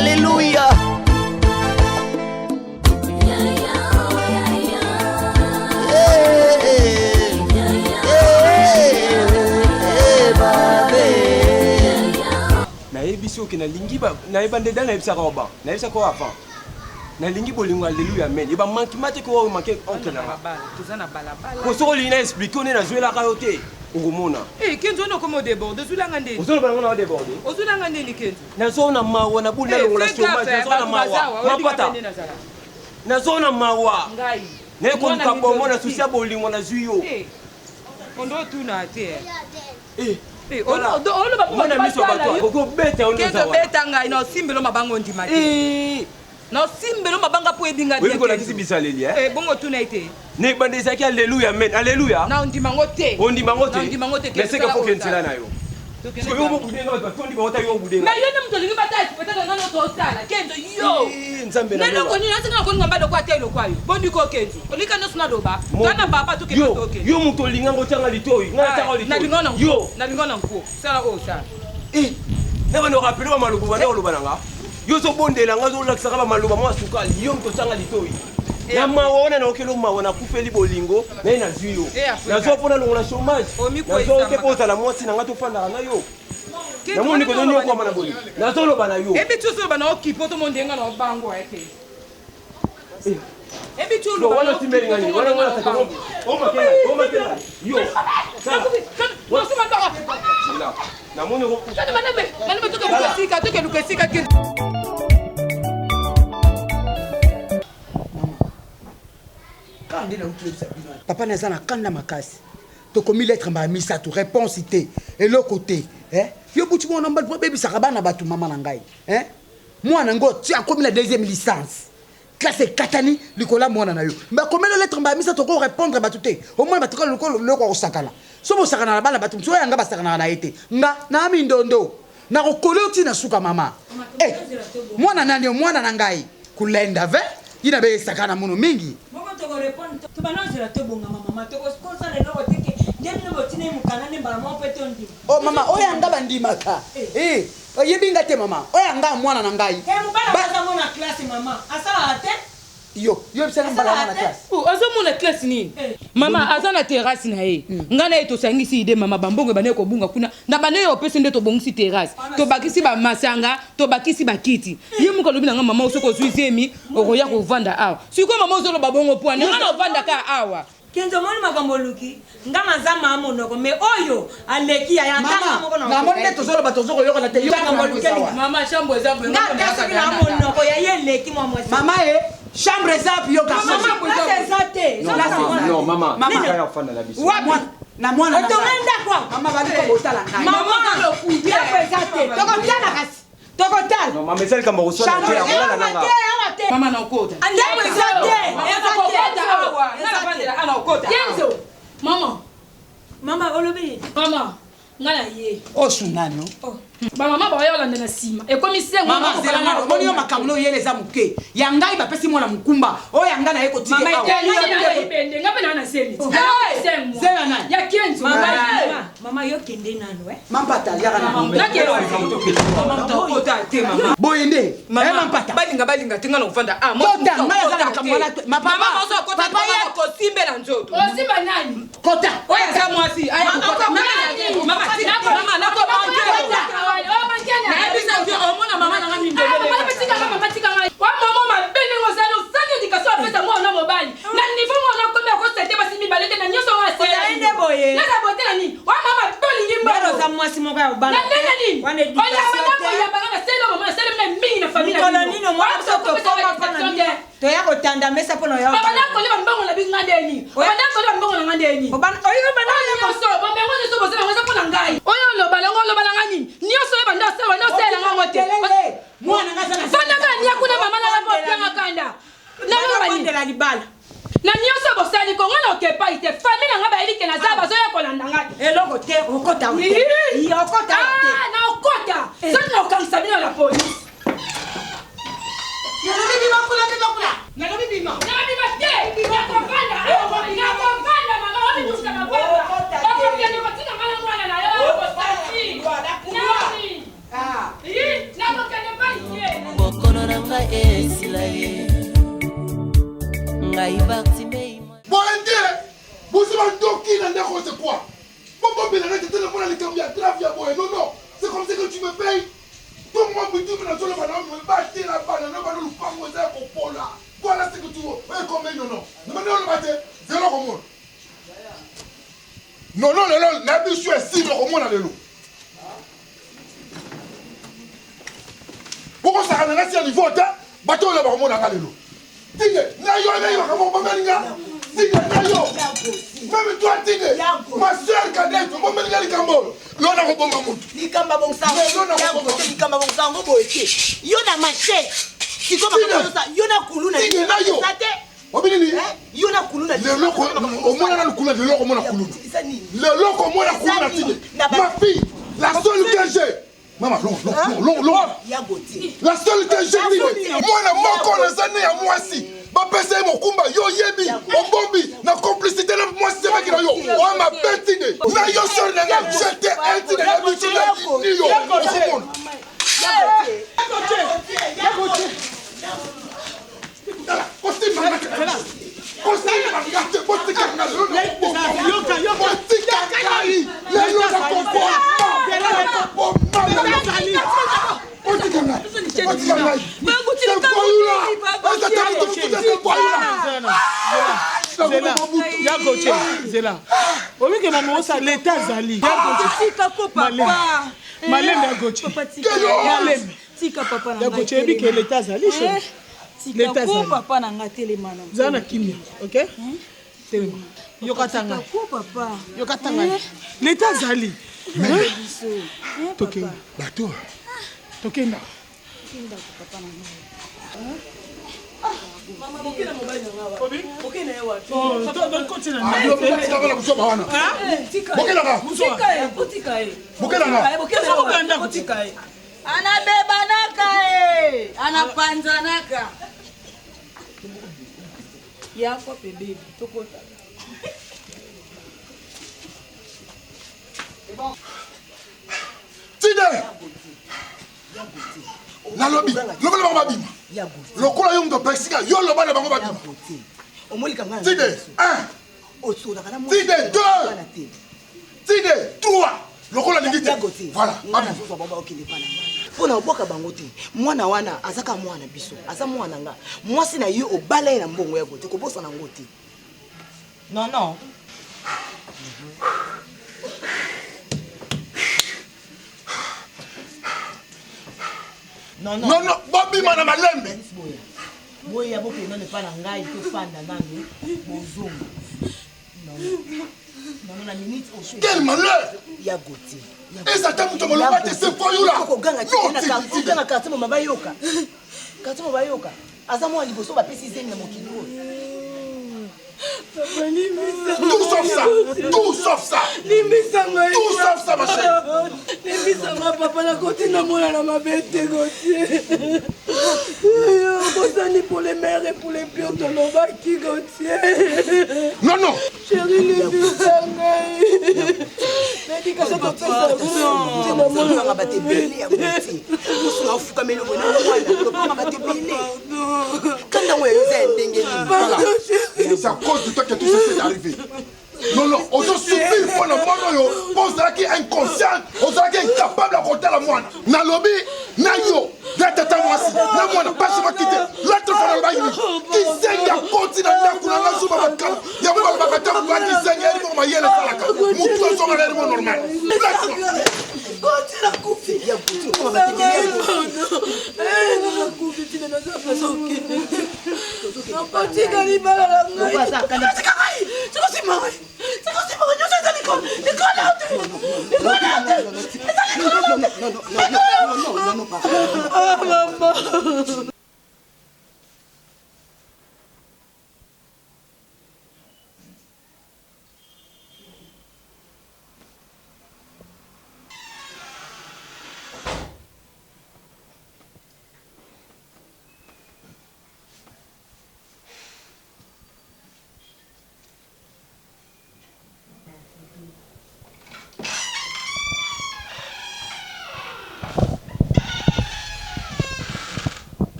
Alléluia. Nayebisi oke nalingi nayeba nde da nayebisaka oba nayebisaka oyo avant nalingi bolingo aleluya amen eba mankima te ko oyo manke oncle na nga toza na balabala po soki olingi na explike yo nde nazwelaka yo te okomona eh, kenzo wana okoma odeborde ozwilanga ndeni ozoloba yango na odeborde ozwilanga ndeni kenzo nazo na mawa na buli nalongola eh, chômage eh, nazo na mawa mapata nazo na mawa naye koluka bongo na susi ya bolingo nazwi yo ondo otuna te omona miso ya bato okobeta yo beta ngai na osimbelo mabanga ondima te na osimbelo mabanga mpo oyebi ngai oyebi kolakisi bizaleli eh bongo otuna ye te na ebanda ezalaki aleluya amen aleluya na ondima ngo te ondima ngo te ondima ngo te mais seke foke nzela na yo sikoyo obudenga bato batondi bango ta yo obudenga mais yo nde moto olingi batala peut-être nga nyonso osala kenzo yo nzambe na eloko nini asinga na kolinga mbali okwa te eloko ayo bondiko kenzo olika nyonso naloba nga na papa tokende tokende yo moto olinga ngo tianga litoi nga natanga litoi yo nalinga na nko sala oyo osala na bando rapele ba maloba banda koloba na nga yo ozobondela nga ozolakisaka bamaloba mwa sukali yo moto otyanga litoi na mawa wana naokeli mawa nakufeli bolingo naye nazwi yo nazwa mpo nalongola chômage nazwa te mpo ozala mwasi na nga tofandaka na yo namoni kozoniokwama na bolingo nazoloba na yo ebi ti ozoloba na okipo to mondenga na obango ete ebi ti wana otimbeli nga nini wana wana saka omakela yo namoni tokeluka tokeluka esika kaka nde nauti oyebisa bino papa naza na kanda makasi tokomi lettre mbala misato réponse te eloko te eh? yo buti mwana mobali po abebisaka bana bato mama na ngai eh? mwana yango ti akomi na deuxième licence classe ekatani likolo ya mwana na yo me akomeli lettre mbala misato oko répondre bato te omona bato kaka lokola loko akosakana so bosakana na bana bato mosusu oyo yanga basakanaka na ye te nga na mindondo nakokole yo ti na suka mama eh, mwana nani yo mwana na ngai kulenda ve ye na beyesaka na mono mingi moko tokorepondre tobanda ozela tobongama mama tokosala eloko te ke nde bino botina ye mokanda nde mbala moko mpe tondima o oh, mama oyo yanga bandimaka eh. eh, oyebi nga te mama oyo yanga mwana na ngai eh, mobala azamona classe mama asalaka te yo yo bisala mbala wana classe oh, azomona classe nini eh. mama aza na terrasse na ye hmm. ngai na ye tosangisi ide mama bambongo ebandaki kobunga kuna na banda ye opesi nde tobongisi terrasse tobakisi bamasanga tobakisi bakiti ye moko alobi na ngai mama soki ozwi zemi okoya kovanda awa sikoyo mama ozoloba bongo pwani ngai na ovanda kaka awa Kenzo omoni makambo oluki nga naza maa monoko mais oyo aleki yaya ata nga moko na namoni nde tozoloba tozokoyokana te yo mama chambre eza boye nga ata soki na monoko ya ye eleki mwa mwasi mama e chambre eza wapi yo garçon place eza te non mama mama ya ofanda na biso wapi na mwana otonga ndako mama bali ko botala ngai mama ndako eza te tokotala kasi tokotala non mama eza likambo koswana te akolala nanga mama na okota ndako eza te eza te Kenzo mama mama olobi mama nga na ye osunani oh. bamama baoya kolanda na nsima ekomi sengoomoni yo makambo na oyele eza moke ya ngai bapesi mwana mokumba oyo ya ngai naye kotikebende nga mpe naa na zemi ya kenzo mama yo kende nanu eh mampata yaka na boye nde eh, mampata balinga balinga te nga na kovanda ah, kota ngai aza na makambo wana mama kosimbela nzoto osimba nani kota oyo aza mwasi aya kokota mama mama nakobanke nayebisa yo omona mama nanga mindele mama mabe ndenge ozali ozangi edikatio apesa mwana mobali na niveau mwana akomi akosete basi mibale te na nyonso wana nde boye naza bote na nini wa mama tolingi mbongo oza mwasi moko ya obala na ndenge nini oyamba na koyamba nga na selo mama na selo mina mingi na famille na nini omona biso tokoma mpo na nini toya kotanda mesa mpo na yo obanda kolia bambongo na binga ndeni obanda kolia bambongo na nga ndeni nyonso bamengo nyonso bozela yango eza mpo na ngai oyo oloba nango oloba na nga nini nyonso oyo banda osala banda osala yango yango te fandaka nia kuna mama na nga mpo opianga kanda nalobandela libala na nyonso bosali ko nga na okepai te famille na nga bayebi ke naza bazoya kolanda ngai eloko te okota okota ah, na okota eh. soki na okangisa bino na polise nalobi bima kuna bima kuna nalobi bima nabima te nakovanda nakovanda mama omitusa mababa okokende kotika nga na mwana na yo okosati nani nakokende pai te. Ngai Bartimei. Boye nde bozwi bandoki na ndako c'est quoi? Bobombela nga tete na mona likambo ya grave ya boye non non c'est comme ça que tu me payes to mwa butu nazoloba na yo batela bana na bana lupango eza ya kopola voilà ce que tu oyo ekomeli non non namani oloba te zela okomona non non lelo na biso esili okomona lelo bokosaka na nga si ya niveau te bato oyo bakomona nga lelo Tige, na yo na yo makambo obomeli nga. Tige na yo. Même toi Tige, ma sœur cadette obomeli nga likambo oyo. Lelo nakoboma motu. Likambo abongisa likambo abongisa yango boye te. Yo na machette. Sikoyo makambo yo na kuluna. Tige na yo. Obi nini? Yo na kuluna. Lelo omona na kuluna lelo okomona kuluna. Lelo okomona kuluna Tige. Ma fille, la seule que j'ai. Mama, long, long, long, long. La seule que j'ai dit, mwana moko naza ne ya mwasi. bapesa ye mokumba yo oyebi obombi na complicité na mwasi semeki na yo oya mabe tine na yo sor na nga jete intine na biso na yo okomona kosimba kosimba nga te botika nga lelo botika ngai lelo nakoboma botika ngai botika ngai yakoce zela obike mama osa leta azali malembe ya goce malembe ya goce oyebi ke leta azali Tika ko papa na nga telema na. Zala na kimia, ok? Telema. Yoka tanga. Ko papa. Yoka tanga. Leta azali. Tokenda. Bato. Tokenda. Tokenda papa na nga. Mama bokena mobali na nga wa. Bokena ye wapi? Oh, to to koti na. Ah, bokena busoba wana. Bokena. Tika ye, botika ye. Bokena. Bokena. Botika ye. Anabebanaka e, anapanzanaka. Yako pe baby, tokota. Tide! Nalobi, loba na bango babima. Lokola yo moto opekisika, yo loba na bango babima. Tide, 1. Tide, 2. Tide, 3. Lokola alingi te. Voilà, babima. Mpo na obwaka bango te mwana wana aza kaka mwana biso aza mwana nga mwasi na yo obala ye na mbongo ya gote kobosana yango te non non non non bobima na malembe boya bokende nano epai na ngai tofanda nano bozonga non na minute oyo quel malheur ya Gauthier eza ta moto moloba te se foyula oganga oganga quartier moma bayoka quartier moma bayoka aza mwana liboso bapesi zemi na mokili oyo. Tout sauf ça, tout sauf ça. Tout sauf ça, ma chérie. Limbisa nga papa, nakoti na mwana na mabe te Gauthier. Okosani pour les mères et pour les pires tolobaki Gauthier. Non non. Chérie limbisa ngai. Médication topesa tobanga bato ebele ya Gauthier. Mosu afukameli boye na mwana tobanga bato ebele. Kanda ngo ya yo eza ya ndenge nini? Voilà. C'est à cause de toi que tout ça s'est arrivé. Non, non, ozo souffrir mpo na mwana oyo mpo ozalaki inconscient, ozalaki incapable ya kotala mwana. Nalobi na yo, na tata mwasi, na mwana, pasi bakite. L'autre fois nalobaki nini? Kizengi akoti na ndako na nga zuba makambo. Yango balobaka ntango moto akizengi yeri moko mayele esalaka. Motu azongaka yeri moko normal. Nakotika libala na ngai. Tika ngai. Tika nsima ngai. Tika nsima ngai. Nyonso eza likolo. Likolo te. Likolo te. Eza likolo te. Ah, mama.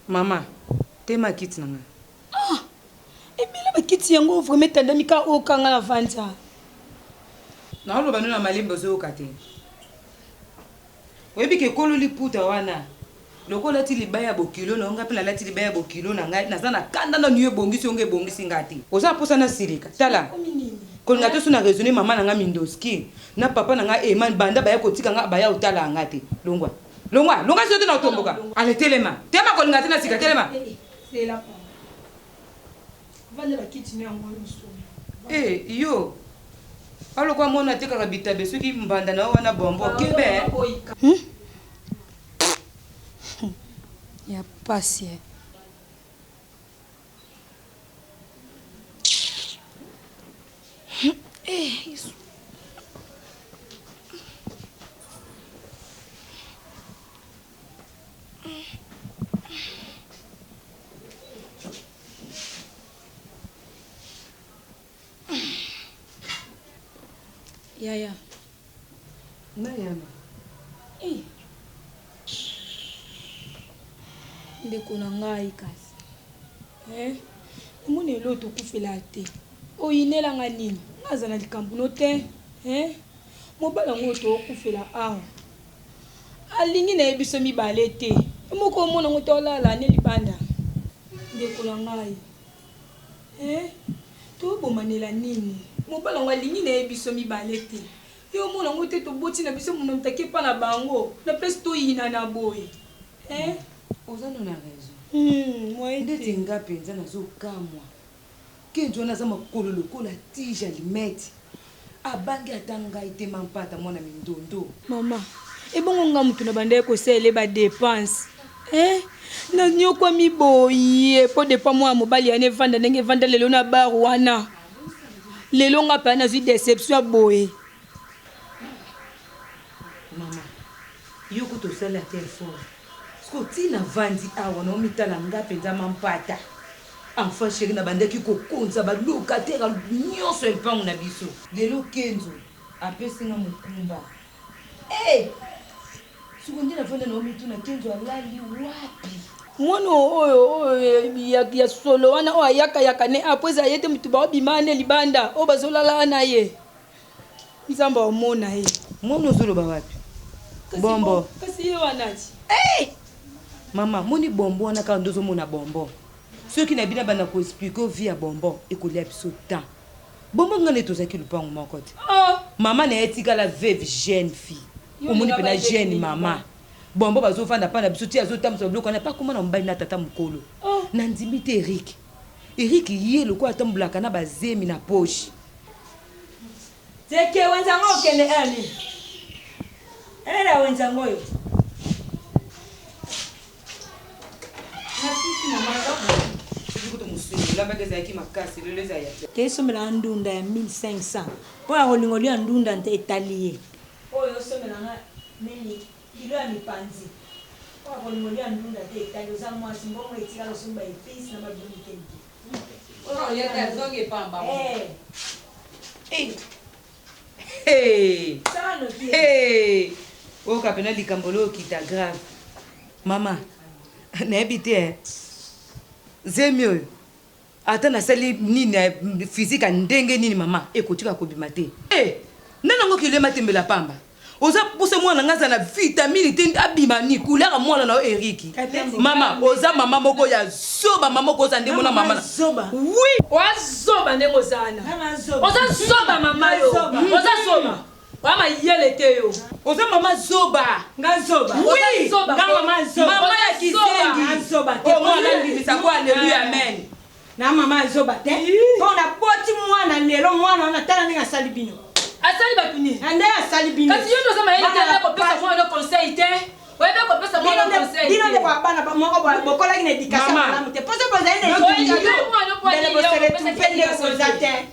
Mama, tema kiti na nga. Ah! Ebele ba kiti yango vraiment etandami kaka oyo kaka nga na vandi awa. Naoloba no na malembe ozoyoka te. Oyebi ke kolo liputa wana lokola olati libaya ya bokilo na yo nga pe nalati libaya ya bokilo na ngai naza na kanda nanu yo ebongisi yo nga ebongisi nga te. Oza na posa nasilika? Tala kolinga te soki na raisonner mama na nga Mindoski na papa na nga Emany banda baya kotika nga baya kotala nga te. Longwa. Longwa, longwa sinon te na kotomboka. Allez telema. Telema kolinga te na sika telema. Eh yo alokwa mwana atekaka bitabe soki mbanda na yo wana bonbon kebe eh. Hum ya pasi eh. Eh yesu. Yaya. Nani yana? Eh. Ndeko na ngai kasi. Eh? Namoni eloko tokufela te. Oyinela nga nini? Nga aza na likambo no te. Eh? Mobali yango tokufela awa. Alingi na ye biso mibale te. Yo moko omona ngo tolala ne libanda. Ndeko na ngai. Eh? Tobomanela nini? Mobali yango alingi na ye biso mibale te. Yo omona ngo te toboti na biso monoto ake epa na bango. Na place toyinana boye. Eh? Oza no na raison. Hum, moyen te. Ndeti nga penza nazo kamwa. Kendzo wana aza makolo lokola tige allumette. Abangi ata ngai te Mampata mwana mindondo. Mama, ebongo nga mutu na bandaki kosalela ye ba depenses eh? Na niokwami boye po depa mwana mobali yana evanda ndenge evanda lelo na bar wana. Lelo nga pe nazwi deception ya boye. Mama, yo kutu osali ata effort. Sikoyo ti na vandi awa na omitala nga penza Mampata. Enfant cheri na bandaki ko konza ba locataire nionso ya lupangu na biso. Lelo Kendzo apesi nga mokumba eh! Sikoyo nde navanda na omituna Kendzo alali wapi? Mwana oyo oyo ya, ya solo wana oyo ayaka yaka ne apo eza ye te mutu baobima ne libanda oyo bazolala na ye Nzambe omona ye. Mwana ozoloba wapi? Bombo. Kasi ye wana ti. Eh! Mama, moni bombo wana kaka nde ozomona bombo. Soki na bino banda ko expliquer vie ya bonbon ekolia biso temps. Bonbon nga naye tozalaki lupangu moko te. Oh! Mama naye atikala veuve jeune fille. Yo Omoni olinga pena ba jeune nini mama. Bonbon bazo vanda pa na biso ti azo tambusa ba biloko wana pa akoma na mobali na tata mukolo. Oh! Na ndimi te Eric. Eric ye lokola atambulaka na ba zemi na poche. Zeke wenze yango okende heure nini? Heure ya wenze yango oyo. Kesombela ndunda ya 1500 mpo ya kolingo lia ndunda nte etali ye. Oyo osombela nga nini kilo ya mipanzi mpo ya kolingo lia ndunda te etali oza mwasi mbongo etikala osomba epice na ba biloko mike mike. Oyoka pena likambo loyo okita grave mama nayebi te eh. Zemi oyo ata nasali nini eh, physique ya ndenge nini mama ekotika kobima te eh, nani yango kilema tembela pamba Oza posa mwana nga aza na vitamine te abima ni couleur ya mwana na yo Eric. Mama oza mama moko ya zoba mama moko oza nde mona mama na zoba. Oui. Oza zoba ndenge oza wana. Oza zoba mama yo. Oza zoba. Oza mayele te yo. Oza mama zoba. Nga zoba. Oui. Zoba. Nga mama zoba. Mama ya kizengi. Nga zoba te. Oh mwana ndimisa ko alleluia amen. Na mama zoba te. Po na boti mwana lelo mwana wana tala ndenge asali bino. Asali batu nini? Na nde asali bino. Kasi yo nde oza mayele te oyebi kopesa mwana conseil te. Oyebi kopesa mwana conseil te. Bino nde kwa bana moko bokolaki na education malamu te. Poso bozali na education. Mbele bosele tupe nde boza te.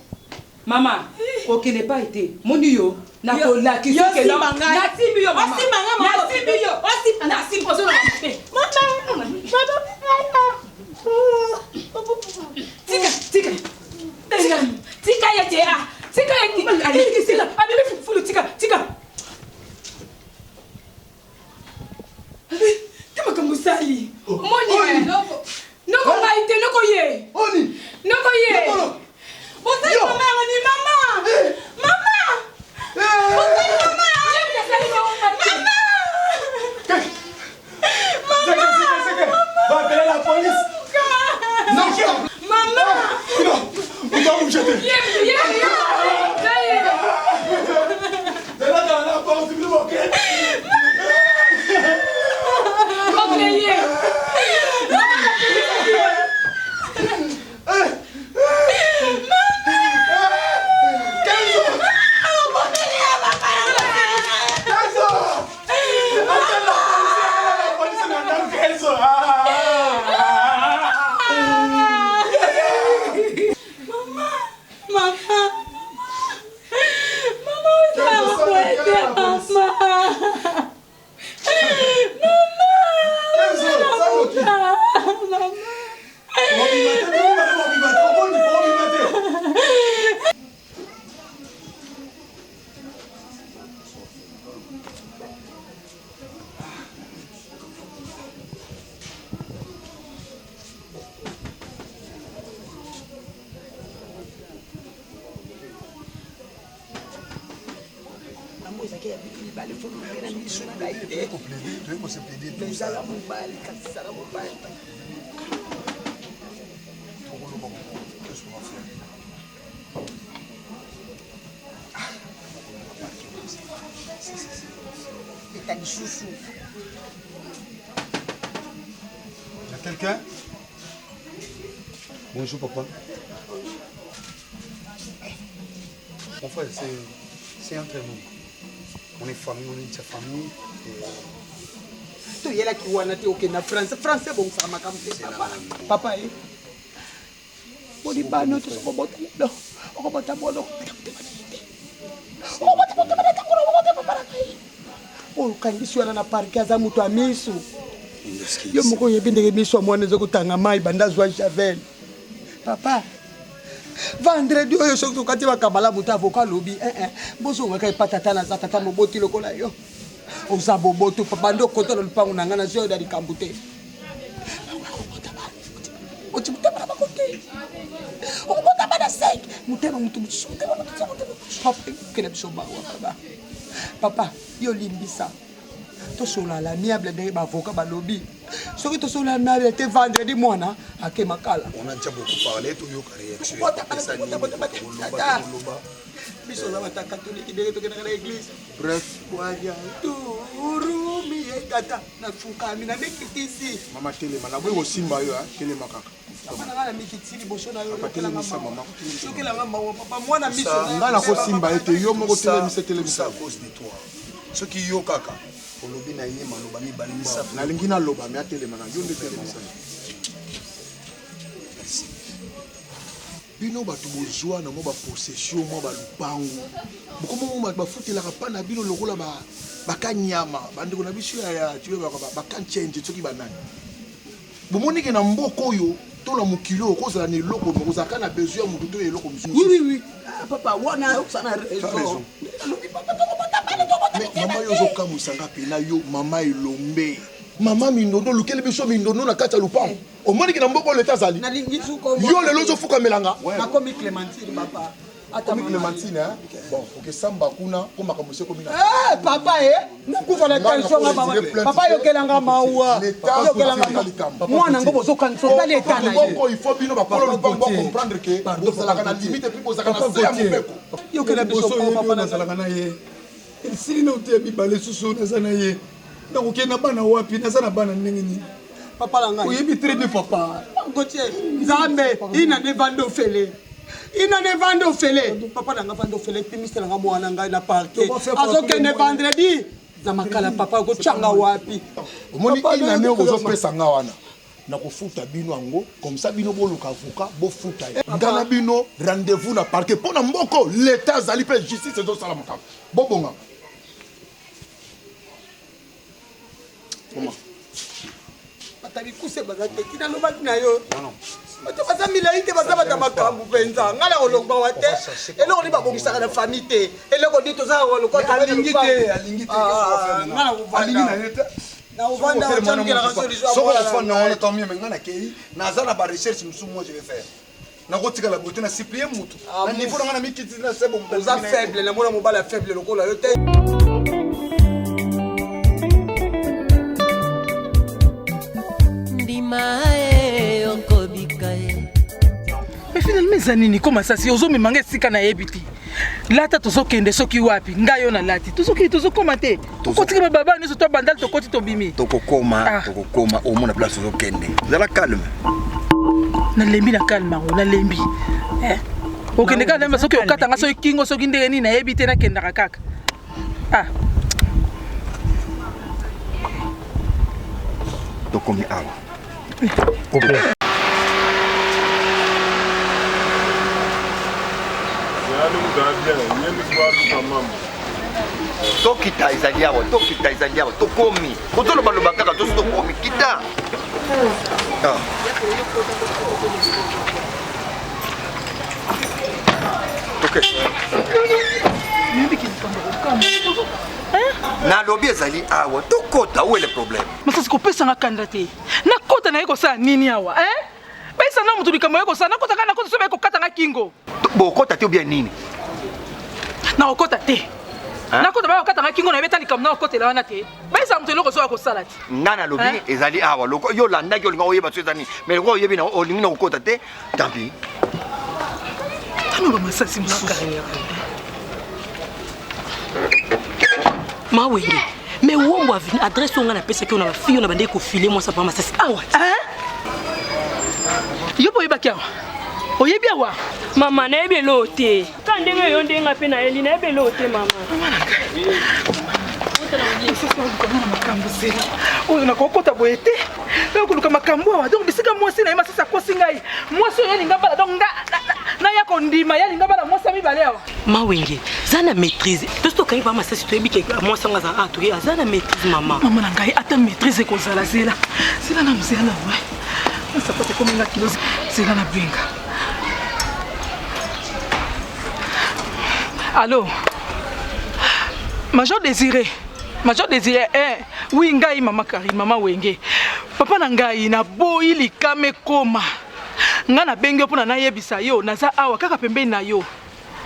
Mama, kokende epai te. Moni yo, nakolakisa ke nasimbi yo mama. Nasimbi yo. Nasimbi ozoloba mabe. Tika, tika. Tika, tika ye te ah. Tika ye te. Alekisi. Abimi fulu tika, tika. Te makambo osali. Omoni. bouge te. Yango ezalaki ya bino mibale fo lobela na miso na ngai te. Tozala mobali kasi zala mobali. Beta lisusu. Il y a quelqu'un? Bonjour papa. Mon frère, c'est entre nous. On est famille, on est une famille. Et... toyelaki wana te okenda france france ebongisaka makambo te papa papa e boni bano te soki obota lelo okobota mwana okobeta motema na ye te okobota motema na ntango okobota papa na ngai oyo okangisi wana na parke aza moto ya miso yo moko oyebi ndenge miso ya mwana eza kotanga mai banda azwa javel papa vendredi oyo soki tokati bakabala moto avoka alobi eh, eh, bozongaka epa tata naza tata moboti lokola yo oza boboto papa nde okota na lupango na ngai nazwi oyo na likambo te oti motema na bango te okobota bana 5 motema moto mosusu motema moto motema papa ekokela biso mawa papa papa yo limbisa tosolola l'amiable ndenge baavoka balobi soki tosolola amiable te vendredi mwana ake makala On a déjà beaucoup parlé, toyoka réaction. Biso oza bata katoliki ndenge tokendaka na eglise. Bref, bwanya turumi ye tata nafukami na mikitisi. Mama telema, naboyi kosimba yo, telema kaka. Papa na nga na mikitisi liboso na yo. Papa telemisa mama. Yokela nga mawa papa mwana miso. Nga nakosimba ye te, yo moko telemisa telemisa. À cause de toi. Soki yo kaka olobi na ye maloba mibale misato. Nalingi naloba me atelema na yo nde telemisa. Merci. Bino bato bozwa na mwa ba possession mwa ba lupangu bokoma mwa bafutelaka pa na bino lokola ba bakanyama bandeko na biso ya ya tuyebaka bakanchenje soki banani bomoni ke na mboka oyo to na mokili oyo okozala na eloko me kozala kaka na besoin ya moto to ya eloko mosusu. Oui, oui, oui. Ah, papa, wana oza na raison. Mais mama yo ozokamwisa nga mpena yo mama elombe mama mindondo olukeli biso mindondo na kati ya lupango omoni ke na mboka oyo leta azali yo lelo ozofukamela nga nakomi clémentine papa Komi Clémentine hein? Bon, ok samba kuna ko makambo se komi na. Eh papa eh nakufa na tension nga mama. Papa yokela nga mawa. Yokela nga mwana ngo bozokanisa otali eta na ye. Moko il faut bino bakolo lupango bo comprendre que bozalaka na limite puis bozalaka na se ya mobeko. Yokela biso papa nazalaka na ye. Esili na oteya mibale susu naza na ye. Nakokende na bana wapi? Naza na bana ndenge nini? Papa na ngai. Oyebi très bien papa. Gauthier, Nzambe, ina ne vanda ofele. Ina ne vanda ofele. Papa na ngai vanda ofele, pimisa na ngai mwana ngai na parquet. Azokende vendredi na makala papa okotyanga wapi? Omoni ina ne ozopesa nga wana. Nakofuta bino yango comme ça bino boluka avocat bofuta ye. Nga na bino rendez-vous na parquet mpo na mboko l'etat azali mpe justice ezosala makambo. Bobonga. Mama. Bato ya mikuse baza te tina lobaki na yo bato baza milai te baza bato ya makambo mpenza ngai na kolongwa wa te eloko nini babongisaka na famille te eloko nini toza alingi te alingi te alingi na ye te soki ofanda wana tant mieux mais ngai nakei naza na barecherche mosusu moi je vais faire nakotikala boye te na supplie motu na niveau na ngai na mikiti na sebo oza faible namona mobali ya faible lokola yo te ndima e okobika ye Mais finalement Calme eza nini ko masasi ozomema nga esika nayebi te. Lata tozokende soki wapi ngai yo nalati tozokende tozokoma te okotika bababa nyonso to bandal tokoti tobimi tokokoma ah. tokokoma omona place ozokende zala calme nalembi na calme yango nalembi eh? okende kaka lemba soki okata nga soki kingo soki ndenge nini nayebi te nakendaka kaka ah. Tokomi awa. Tokita ezali awa, tokita ezali awa, tokomi. Ozolobaloba kaka tosi tokomi, kita. Ah. Toke. Nalobi ezali awa, tokota, où est le problème? Masasi kopesa nga kanda te. Nakota naye kosala nini awa? Hein? Bayisa na moto likambo ye kosala, nakota kaka nakota soki baye kokata nga kingo. Bokota te ou bien nini? Nakokota te. Nakota baye kokata nga kingo na yebeta likambo nakokotela wana te. Bayisa moto eloko ozoya kosala te. Nga nalobi ezali awa loko yo olandaki olinga oyeba soki eza nini mais lokola oyebi na olingi na kokota te tant pis. Tano ba masasi mosusu. Mawenge mais wombo avenue adresse oyo ngai napesaki yo na bafille oyo na bandeki kofile mwasi apa masasi awa yo mpe oyebaki awa oyebi awa mama nayebi eloo te ka ndenge yo ndenge nga mpe nayeli nayebi eloo te mama na makambo zela oyo nakokota boye te oyo koluka makambo awa donc bisika mwasi na ye masasi akosi ngai mwasi oyo alinga bala donc nga naya kondima ye alinga bala mwasi ya mibale awa Mawenge, za na maîtrise. Tosi tokangi pa masasi toyebi ke mwasi yango aza ah toyebi aza na maîtrise mama. Mama na ngai ata maîtrise ekozala zela. Zela na mzela na we. Sapato ekomi nga kilo zela na benga. Allô? Major Désiré. Major Désiré, eh, oui ngai mama Karine, mama Wenge. Papa na ngai naboyi likama ekoma. Ngai nabengi yo mpo na nayebisa yo naza awa kaka pembeni na yo.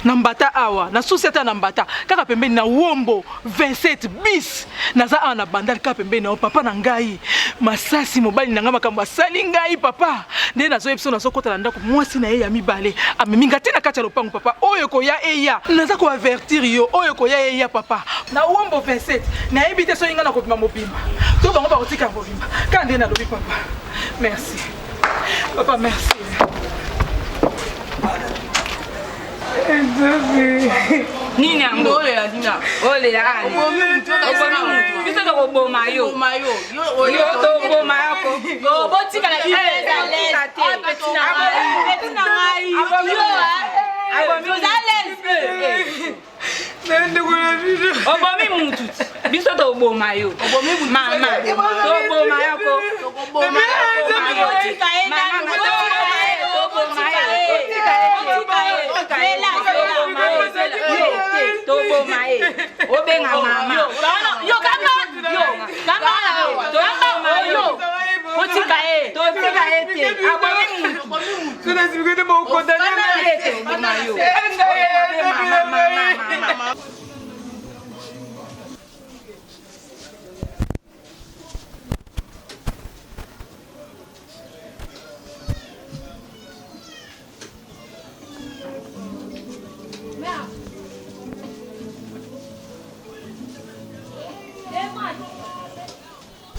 Na mbata awa na susi ata na mbata kaka pembeni na wombo 27 bis naza awa na bandal kaka pembeni na yo papa na ngai masasi mobali na ngai makambo asali ngai papa nde nazoyebisa nazokota na ndako mwasi na ye ya mibale amemi ngai te na kati ya lopango papa oyo ekoya eya naza koavertir yo oyo ekoya eya papa na wombo 27 nayebi te soki ngai nakobima mobimba to bango bakotika mobimba kaka nde nalobi papa merci papa merci nini yango olela nina olela ani obomi biso tokoboma yo yo toboma yako botika na biso na ngai obomi mutu biso toboma yo mama toboma yako toboma ye obenga mama yo kamba yo kamba kamba yo otika ye totika ye te abomi mutu toboma yo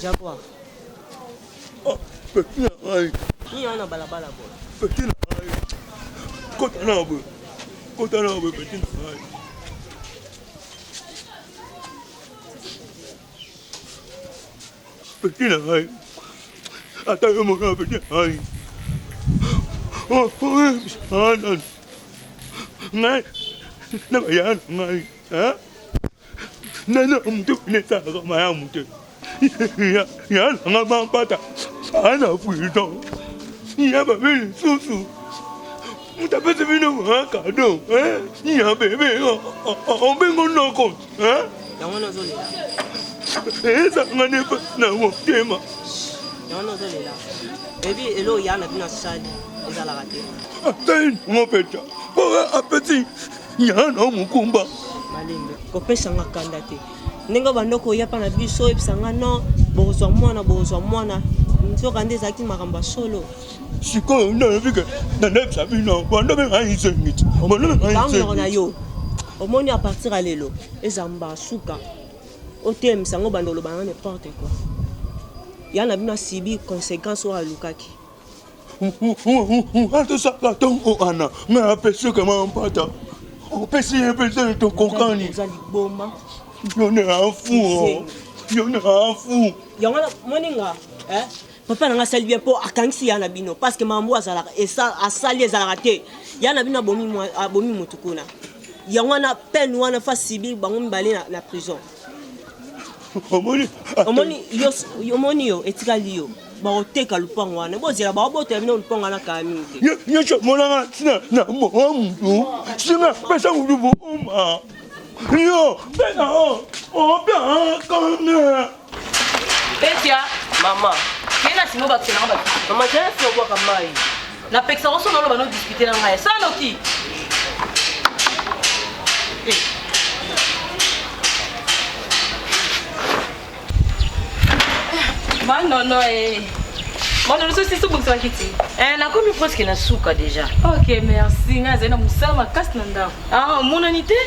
Jaguar. Oh, petit na ngai. Nini wana balabala boye? Petit na ngai. Kota na boye. Kota na boye petit na ngai. Petit na ngai. Ata yo moko petit na ngai. Oh, oh, oh, ngai na baya na ngai. Hein? Nana moto esalaka malamu te. Ya nanga mampata ana prison. Ya babe lisusu. Moto apesi bino mwa kado. Ya bebe obengo noko. Yango nazolela. Ezanga nde na motema. Yango nazolela. Ebi eloko ya na bino asali ezalaka te. Asali nango peta. Po apesi Yana mokumba. Malembe kopesa nga kanda te ndenge obanda koya mpa na biso oyebisa nga non bokozwa mwana bokozwa mwana nzoka nde ezalaki makambo ya solo. Sikoyo nalobi ke nalebisa bino bandobenga izengi ti bandobenga izengi na yo omoni à partir ya lelo eza mbala suka otelemisa yango banda oloba na n'importe quoi ya na bino asibi conséquence oyo alukaki atosaka ntongo wana ngai apesaka mampata opesi ye mpenza tokokani oza liboma yo nde afu yo nde afu yango moninga eh? papa na nga asali bien mpo akangisi ya na bino parce que mambo azalaka asali ezalaka te ya na bino abomi motu kuna yango wana peine wana fa subir bango mibale na, na prison omoni omoni yo omoni yo etikali yo bakoteka lupango wana bozela bakobotola bino lupango wana kala mingi te nyonso monanga ntina na moa mutu singa pesa mutu booma yo pesa o obiakane Petia. Mama. Kende na simo bakisela nga bato. Mama jana simo bwaka mai. Napekisa ngo sono oloba no discuter na ngai. Sala noki. Eh. Manono eh. Manono sosi sobongisa bakiti. Eh, nakomi presque na suka déjà. Ok, merci. Ngai azali na mosala makasi na ndako. Ah, omonani te?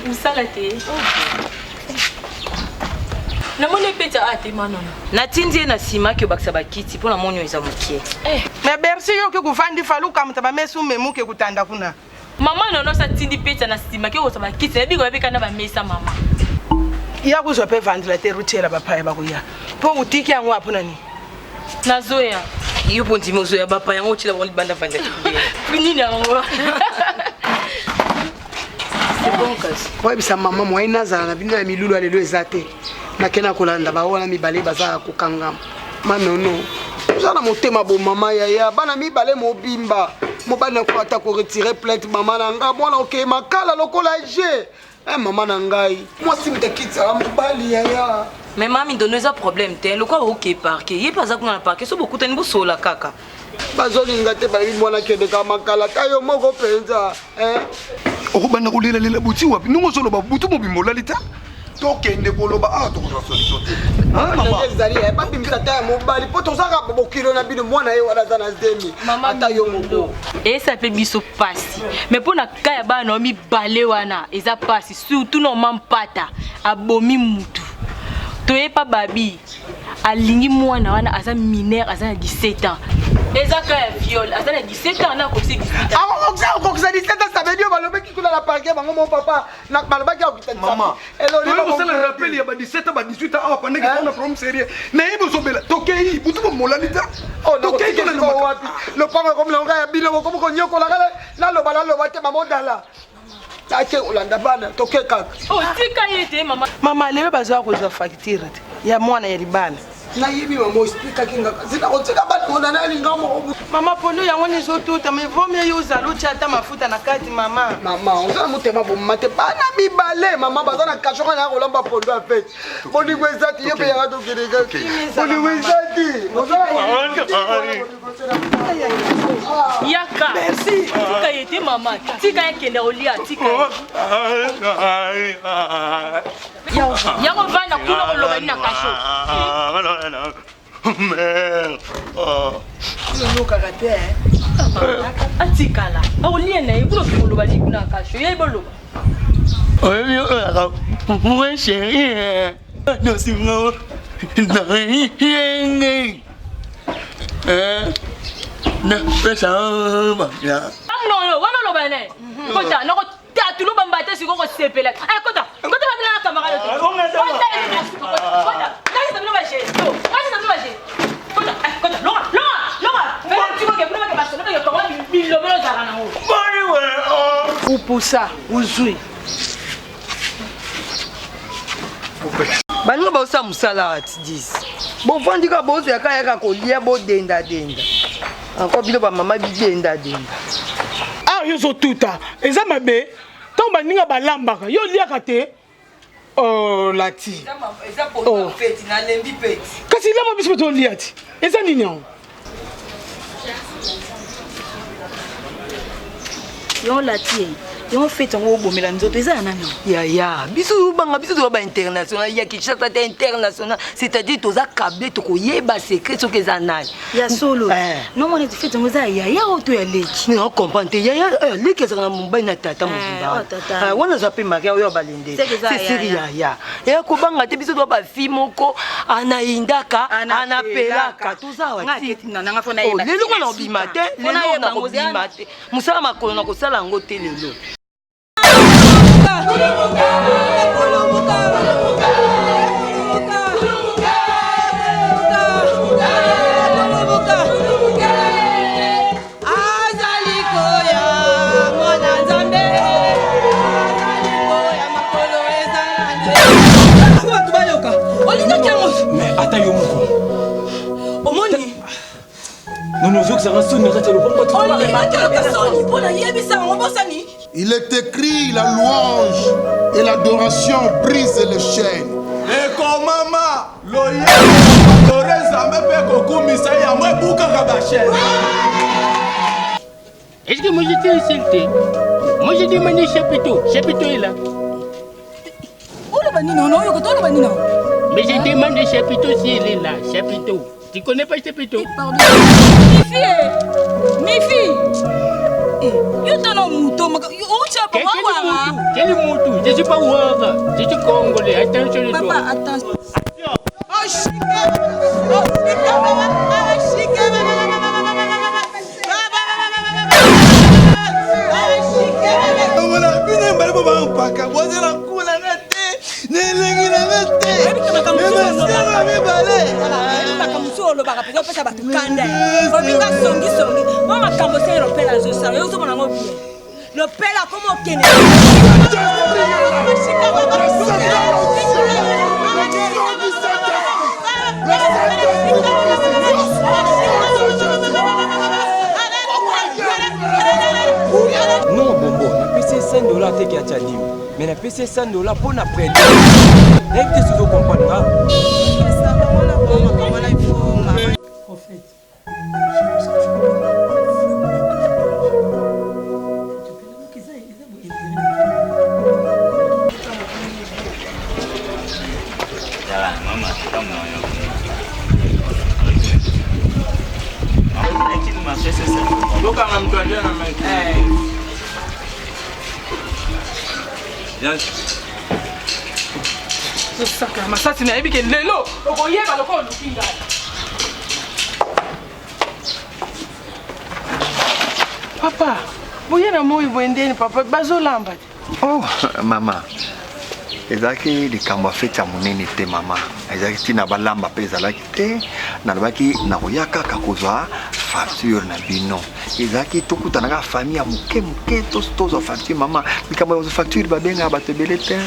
Mosala te. Okay. namoni epeta a te manono natindi ye na nsima ake obakisa bakiti mpo namoni oyo eza mokie eh. me bersi yo oke kofandi faluka moto bamesa umemuke kutanda kuna mama nono atindi peta na nsima ke kozwa bakiti nayebi koyebika na bamesa mama ya kozwa mpe ventilateur otyela bapaya bakoya mpo otiki yango apo na nini nazoya yo mpo ndimi ozoya bapaya yango otyela bango libanda ventilateur nini yango koyebisa mama moyen nazala na bino ya milulu ya lelo eza te nakenda kolanda bawana mibale baza ya kokangama manono oza na motema bomama yaya bana mibale mobimba mobali nakoka ata koretire plainte mama na ngai mwana okei makala lokola je eh, mama na ngai mwasi moto akitisaka mobali yaya mais mami ndono eza problème te lokola oke parke ye mpe aza kuna na parke so bokutani bosolola kaka bazolinga te bayebi mwana akendeka makala ta yo moko mpenza eh? okobanda kolelalela buti wapi ndenge ozoloba butu mobimba olali ta tokende koloba awa tokozwa solution te ezali eh, babimisa ta ya mobali mpo tozaka bokilo na bino mwana ye wana aza na zemi ata yo moko eyesa mpe biso mpasi me mpo na ka ya bana yo mibale wana eza mpasi surtout na oma mpata abomi mutu toyepa babi alingi mwana wana aza mineur aza na 17 ans eza ka ya viol aza na 17 ans na akokisi 18 ans akokisa 17 ans ça veut dire balobaki kuna na parquet bango mon papa balobaki akokisa mama kosala rappel ya ba 17 ans ba 18 ans awa pendant que na problème sérieux nayebi ozobela tokei butu bomolali ta oh, tokei wapi lopango ekomi na ngai ya bino bokomi konyokola ngai naloba naloba te mama odala ake kolanda bana toke kaka oh, tika ye te mama mama lelo bazwa kozwa facture te ya mwana ya libala nayebi mama oexplikaki nga kasi nakotika bana ngo nana alinga moko mama pondo yango nizotuta mais vaut mieux yo ozala otya ata mafuta na kati mama mama oza na motema bomama te bana mibale mama baza na kasho kaka ya kolamba pondo ya fete bolingo eza te yo mpe yaka tokende bolingo eza te yaka merci tika ye te mama tika ye kende kolia tika yango vanda kuna koloba nini na kasho oyokaka te atikala akolia na ye kuna oki koloba nini kuna na kasho ye boloba oyebi oyaka vrai chéri nosinga na napesa makila noyo wana oloba ne kota noko tatulo bamba te sikoyo kosepela eh, kota kota babina na camarade te kota nakisa bino bagesto nakisa bino bagesto kota eh, kota longa longa longa tikoke kuna bake basolo bake kongo bilobelo ozalaka nango upusa uzwi baninga baosala mosala ati 10 bovandi kaka bozwa kaka yaka kolia bodendadenda encore bino bamama bidendadenda awa yo ozotuta eza mabe ntango baninga balambaka yo oliaka te oh, lati oh. kasi lamba biso mpe tolia ti eza nini yango yo lati ye. Yango fete yango obomela nzoto eza ya nani? Yaya, biso obanga biso toza ba international ya Kinshasa te international, c'est-à-dire toza câble tokoyeba secret soki eza nani. Ya solo. Eh. Non mona fete yango eza ya yaya oyo to ya leki. Non comprendre te yaya eh, leki azalaka na mobali na tata mobimba. oh, tata. Ah, wana aza mpe maria oyo balende. C'est que eza C'est siri yaya. yaya. Ya kobanga te biso toza ba fille moko anayindaka anapelaka toza awa ti. Oh, lelo nga nakobima te lelo nakobima te mosala makolo nakosala yango te lelo. Azali koya mwana Nzambe, azali koya makolo ezala nzela. Bato bayoka olingaki yango Mais ata yo moko. Omoni. Nono ozokisaka soni na kati ya lopango bato. Olingaki yoka soni mpo nayebisa yango bosani. Il est écrit la louange et l'adoration brisent les chaînes. Ekomama loyembo adore Nzambe mpe kokumisa ye yango ebukaka bachaine. Est-ce que moi j'étais insulté? Moi j'ai demandé chapiteau. Chapiteau est là. Oloba nini wana oyoka to oloba nini? Mais j'ai demandé chapiteau si elle est là. Chapiteau. Tu connais pas chapiteau? Mifi eh. Mifi. Eh, yo tala moto outi Quel mutu? Quel mutu? Je suis pas Ouara. Je suis congolais. Attention de toi. Papa, attention. Omona bino mbali bo bampaka bozela kuna nga te na elengi na nga te emasala mibale makambo mosusu olobaka mpenza opesa bato kanda ominga songisongi mwa makambo se lopela azosala yo ozomona yango bien lopela akoma okende Non bonbon, napesi ye 100 dollars te ke atya dime, mais napesi ye 100 dollars mpo na prete. Nayebi te soki okomprendre nga. Prophète. Bokanga moto alia na mai. Osaka masasi nayebi ke lelo okoyeba lokola oluki ngai. Papa, boye na moi boye ndeni papa bazolamba te. Oh, mama ezalaki likambo ya feti ya monene te mama ezalaki ntina balamba mpe ezalaki te nalobaki nakoya kaka kozwa facture na bino ezalaki tokutana kaka famille ya moke moke tozwa facture mama likambo ya kozwa facture babengaka bato ebele te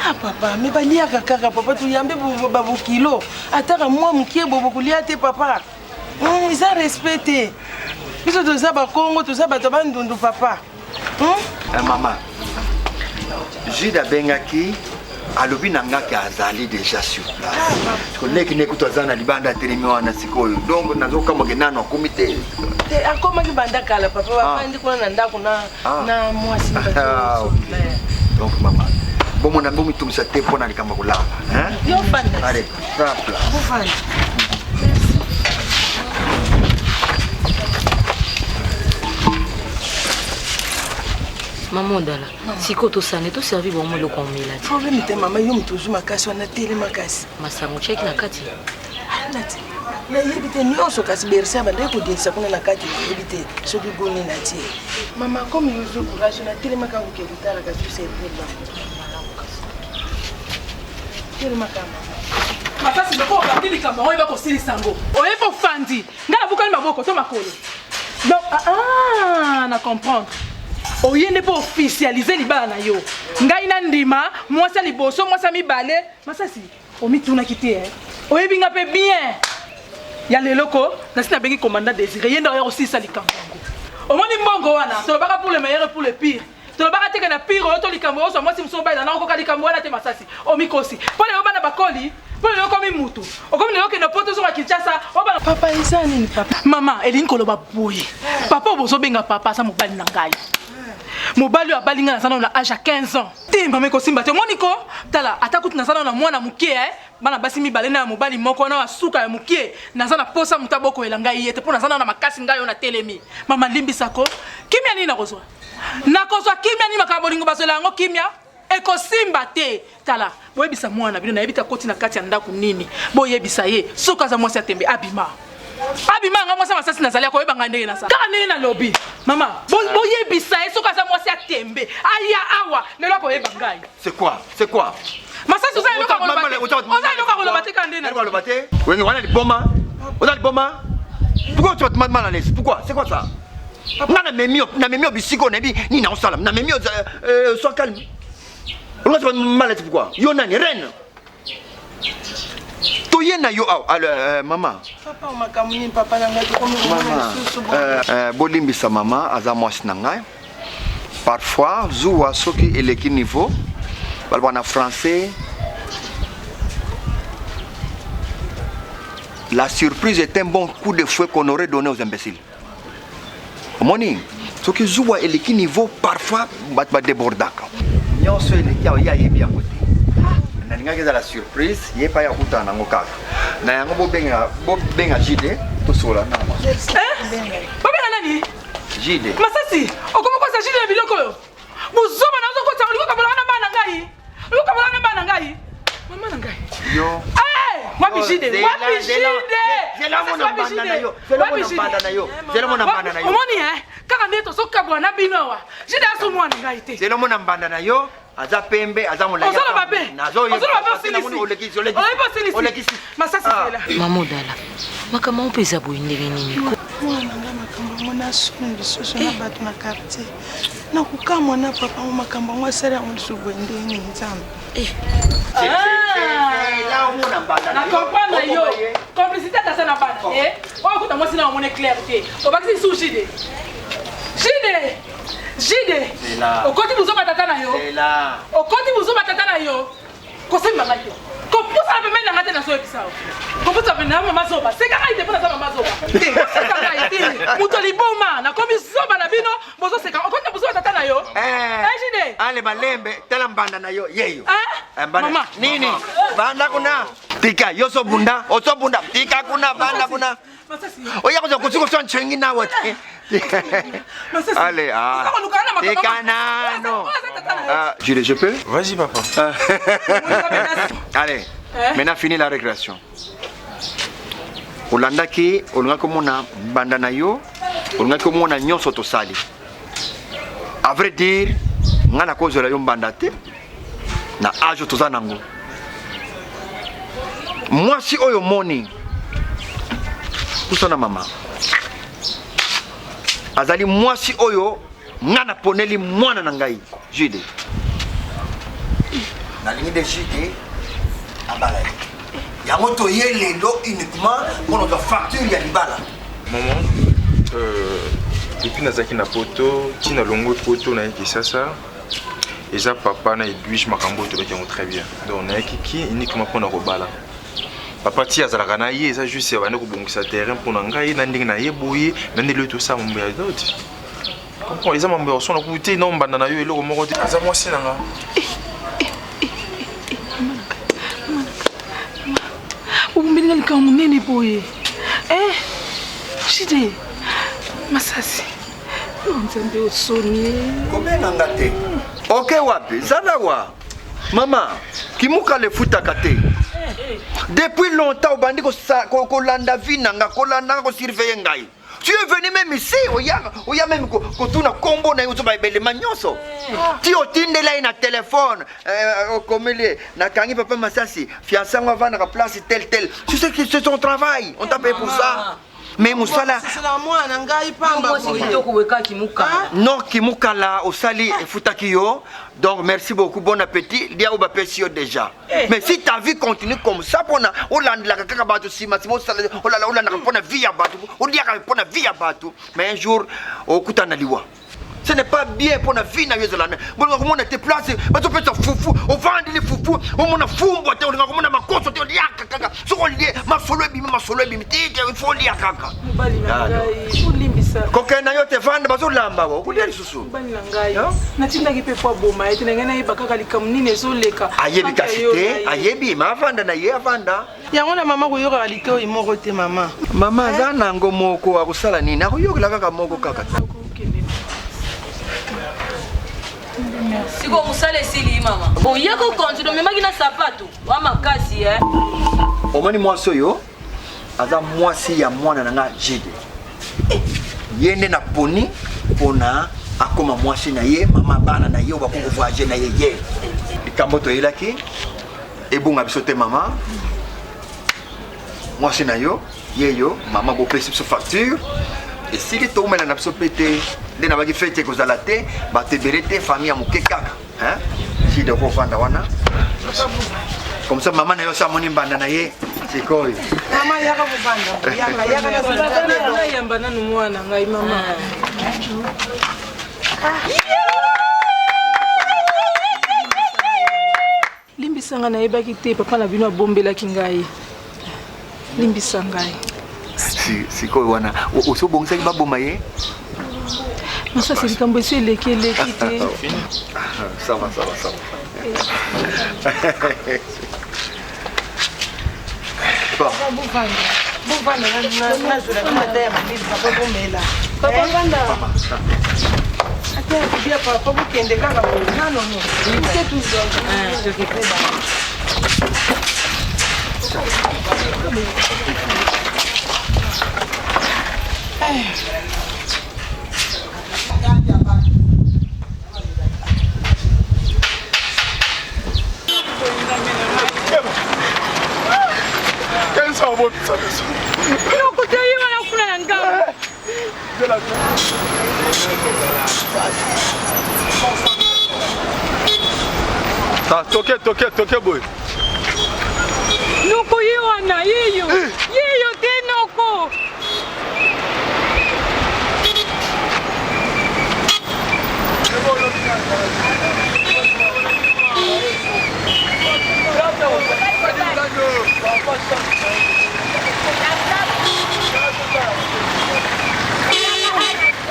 Ah papa, me baliaka kaka papa toyambe babokilo ataka mwa moke bobo kolia te papa. Eza respect te. Biso toza bakongo toza bato ya bandundu papa. Eh, mama jude abengaki alobi na nga ke azali déjà sur place siko leki ne kutu aza na libanda atelemi wana sikoyo donc nazokamwa ke nano akomi te. Te akomaki banda kala papa bafandi kuna na ndako na Ah. na mwasi. Ah, ok. Donc mama bomona bomitungisa te mpo na likambo ya kolala hein? Yo fanda. Allez, frappe là. Bofanda. Mama Odala, sikoyo tosane toservi bango eloko ya omela te. Problème te mama, yo moto ozwi makasi wana tele makasi. Masango otiaki na kati? Nati nayebi te nyonso kasi berse abandaki kodindisa kuna na kati nayebi te soki goni natie. Mama comme yo ozwi courage natelemaka koke kotala kasi oservir bango. Telemaka mama. Masasi loko obandi likambo yango oyeba kosilisa yango. Oyebi ofandi ngai nabukani maboko to makolo. Donc ah, ah, na comprendre. Oye nde mpo officialize libala na yo. Ngai na ndima mwasi ya liboso mwasi ya mibale. Masasi omitunaki te eh? Oyebi nga mpe bien. Ya lelo ko nasi nabengi commandant Désiré ye nde oya kosilisa likambo yango. Omoni mbongo wana tolobaka pour le meilleur et pour le pire. Tolobaka te ke na pire oyo to likambo oyo ozwa mwasi mosusu obalela na okoka likambo wana te masasi omikosi mpo lelo bana bakoli mpo lelo okomi mutu okomi lelo okende poto ozonga Kinshasa obana papa eza nini papa mama elingi koloba boye papa oyo bozobenga papa aza mobali na ngai. Mobali oyo abali ngai naza nano na age ya 15 ans. Te mama ekosimba te. Omoni ko? Tala ata kutu naza nano na mwana moke eh. Bana basi mibale na ya mobali moko na ya suka ya moke. Naza na posa moto abokolela ngai ye te mpo naza nano na makasi ngai oyo natelemi. Mama limbisa ko. Kimia nini nakozwa? Nakozwa kimia nini makambo bolingo bazwela yango kimia? Ekosimba te. Tala, boyebisa mwana na bino nayebi te akoti na kati ya ndako nini. Boyebisa ye soki aza mwasi ya tembe abima. Abima nga mwasi ya masasi nazali akoyeba ngai ndenge nasala. Kaka ndenge nalobi. Mama, boyebisa ye soki aza mwasi ya tembe aya awa lelo akoyeba ngai. C'est quoi? C'est quoi? Masasi oza eloko ya koloba te. Oza eloko ya koloba te kaka ndenge nalobi. Koloba te. Wenge wana liboma. Oza liboma. Pourquoi tu vas te mettre mal à l'aise? Pourquoi? C'est quoi ça? Nga na memi na memi bisiko na bi ni na osala. Na memi euh, sois calme. Olinga tu mal à l'aise pourquoi? Yo nani reine? Toye na yo awa alors euh, mama. Papa makambo nini papa na ngai tokomi komona lisusu bo. Euh, euh, bolimbisa mama aza mwasi na ngai. Parfois zuwa soki eleki niveau balobaka na français la surprise est un bon coup de fouet qu'on aurait donné aux imbéciles. Omoni soki zuwa eleki niveau parfois bato badebordaka nyonso eleki awa ye ayebi yango te nalingaki ezala surprise ye epai akutana nango kaka na yango bobenga bobenga jide tosola na eh? Babenga nani? Jide. Masasi, okomi kosa jide na biloko oyo. Buzoba na ozokotisa olingi okabola na bana ngai. Olingi okabola na bana ngai. Mama na ngai. Yo. Eh, wapi jide? Wapi jide? Zela mona mbanda na yo. Zela mona mbanda na yo. Zela mona mbanda na yo. Omoni eh, kaka nde tozokabwa na bino awa. Jide aso mwana ngai te. Zela mona mbanda na yo. Aza pembe, aza molayi. Ozoloba pe. Ozoloba pe osilisi. Olekisi, olekisi. Oyebi osilisi. Olekisi. Masasi zela. Mama Odala, makambo yango mpe eza boye ndenge nini? Mwana na ngai makambo yango nasoni lisusu na bato na quartier nakokamwa na papa yango makambo yango asali yango lisusu boye ndenge nini nzambe na comprendre yo complicité ata aza na bana te oyo kuta mwasi na omoni clair te obakisi lisusu jide jide jide okoti buzoba tata na yo okoti buzoba tata na yo kosimba ngai te kopusana pembeni na ngai te nazoyebisa yo kopusana pembeni na mama zoba seka ngai te mpo naza mama zoba te seka ngai te moto liboma nakomi zoba na bino bozoseka okoti na buzoba tata na yo ejide eh, ale balembe tala mbanda na yo yeyo eh? eh, mama nini banda kuna tika yo osobunda osobunda tika kuna banda kuna oya kozwa kosi koswa nchengi nawe te Allez, ah. Tika nano. Ah, Jules, je peux Vas-y, papa. Allez, maintenant fini la récréation. olandaki olingaki komona mbanda na yo olingaki komona nyonso tosali à vrai dire ngai nakozwela yo mbanda te na age toza nango mwasi oyo omoni pusana mama azali mwasi oyo ngai naponeli mwana na ngai jude nalingi nde jude abala ye yango toye lelo uniquement mpo na kozwa facture ya libala Maman, euh, depuis nazalaki na poto ntina longwe poto naye kisasa eza papa na edwige makambo oyo tobaki yango très bien donc nayaki ki uniquement mpo na kobala papa ti azalaka na ye eza juste abandi kobongisa terrain mpo na ngai na ndenge na ye boye na ndenge tosala mambo ya dot comprend eza mambo ya koswana kutu te na mbanda na yo eloko moko te aza mwasi na nga obombeli nga likambo monene boye eh jide masasi Yo nzambe osoni. Kobenga nga te. Oke wapi? Zala wa. Mama, kimukala efutaka te. Depuis longtemps obandi kolanda vie na nga, kolanda nga, kosurveiller ngai. Tu es venu même ici, oya, oya même kotuna kombo na yo ozoba ebelema nyonso. Ti otindela ye na telefone, euh, okomeli ye, nakangi papa Masasi, fiancé yango avandaka place tel tel. Tu sais que c'est son travail, on t'a payé pour ça. Mais mosala mwana ngai pamba kitoko weka kimukala non kimukala osali efutaki yo donc merci beaucoup bon appétit lia oyo bapesi yo déjà eh. mais si ta vie continue comme ça mpona olandelaka kaka bato nsima nsima olandaka mpona vie ya bato oliaka mpona vie ya bato mais un jour okutana liwa ce n'est pas bien mpo na vie na yo ezala bolinga komona te place bazopesa fufu ovandeli fufu omona fumbwa te olinga komona makoso te oliaka kaka soki olie masolo ebimi masolo ebimi te te ifo olia kaka mobali na ngai olimbisa mosala. Kokende na yo te vanda bazolamba wa okolia lisusu. Mobali na ngai natindaki mpe po aboma ye te na ngai nayeba kaka likambo nini ezoleka. Ayebi kasi te ayebi ma avanda na ye avanda. Yango na mama koyokaka litoi moko te mama. Mama aza nango moko akosala nini akoyokela kaka moko kaka. Sikoyo mosala esili mama. Oye ko continue omemaki na sapato wa makasi eh. Omoni mwasi oyo aza mwasi ya mwana na nga Jide. Ye nde naponi pona akoma mwasi na ye mama bana na ye oyo bakoki kovoyage na ye ye. Likambo toyelaki ebunga biso te mama mwasi na yo ye yo mama bopesi biso facture esili toumela na biso mpe te nde nabaki fete ekozala te bato ebele te famille ya moke kaka jide okofanda wana comme ça mama na yo so amoni mbanda na ye sikoyo mama yaka kovanda yaka yaka nayamba nanu mwana ngai mama Limbisa ngai nayebaki te papa na bino abombelaki ngai. Limbisa ngai. Sikoyo wana osi obongisaki baboma ye? Masasi likambo esi eleki eleki te. Ça va, ça va, ça va. Bon. Bovanda, bovanda nazwela bino ata ya malili papa bomela. Papa vanda. Ata ya kobia papa bokende kaka boye nano no. Te tuzwa. Kenzo abomisa biso. Lokuta ye wana kuna na ngambo. Ah, toke toke toke boye. Noko ye wana yeyo. Eh. Yeyo te noko.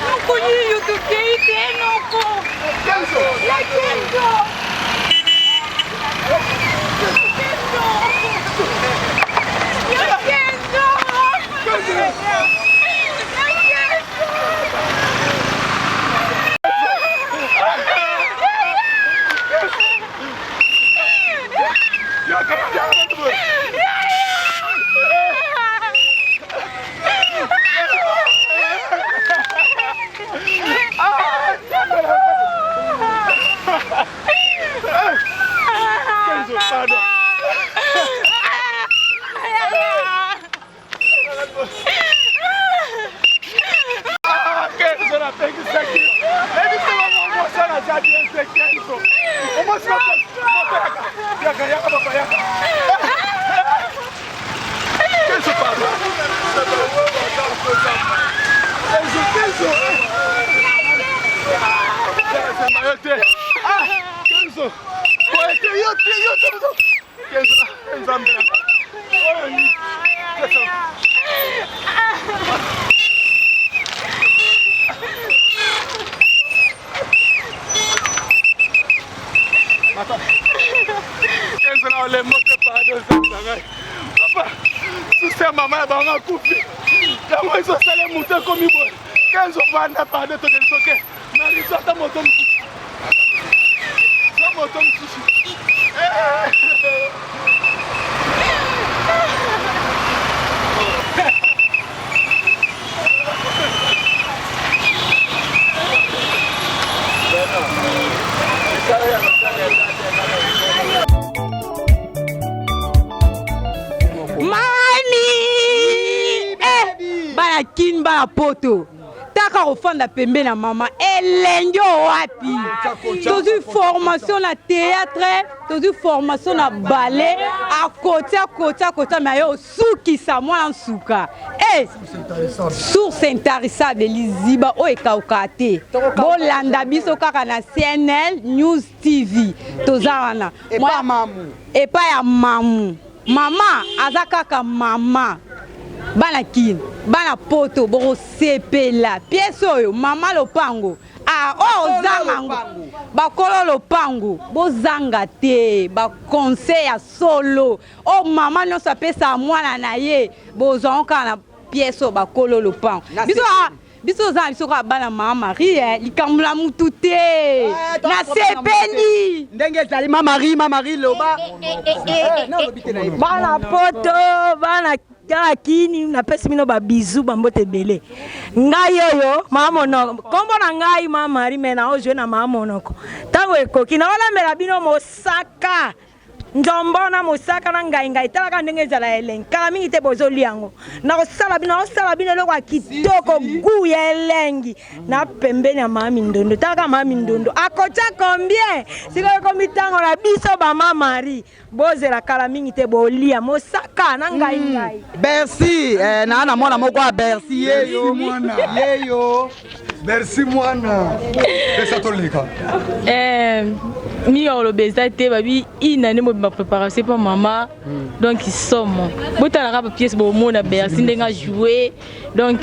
Noko yeyo tokei te noko. Ya Kenzo. Ya Kenzo. Mama ya bango akufi yango ezosala moto ekomi boye kenzo vanda pardon tokende toke mariso ata moto mosusu za moto mosusu Mami! Eh, bana kin bana poto taka kofanda pembe na mama elengi oyo wapi tozwi formation na théâtre tozwi formation na ballet akoti akoti akoti me aye osukisa mwana nsuka e source intarissable liziba oyo ekauka te bolanda biso kaka na cnl news tv toza wana epai ya mamu mama aza kaka mama. Bana kin, bana poto bokosepela. Pièce oyo mama lopango. Ah, oyo ozanga ngo. Bakolo lopango bozanga te ba conseil ya solo. Oyo mama nyonso apesaka mwana na ye bozwa ngo kaka na pièce oyo bakolo lopango. Biso ah, biso oza na biso kaka bana mama Marie eh, likambo na mutu te. Eh, Nasepeli. Ndenge ezali ma Marie, ma Marie loba. Bana poto, bana kaka kini napesi bino babizu bambote ebele ngai oyo maa monoko nkombo na ngai ma marie me naozwe na maa monoko ntango ekoki naolambela bino mosaka nzombo na mosaka na ngai ngai talaka ndenge ezala elengi kala mingi te bozolia yango nakosala bino nakosala bino eloko ya kitoko gu ya elengi na pembeni ya mama mindondo talaka mama mindondo akotya combien sikoyo ekomi ntango na biso bama marie Bozela kala mingi te bolia mosaka na ngai hmm. ngai. Bercy eh, na na mwana moko ya Bercy yeyo yeyo. Merci mwana. Pesa toleka. Eh mingi ya koloba eza te babi une année mobimba préparation mpo mama hmm. donc somo botalaka bapièce bomona bercy ndenge ajoue donc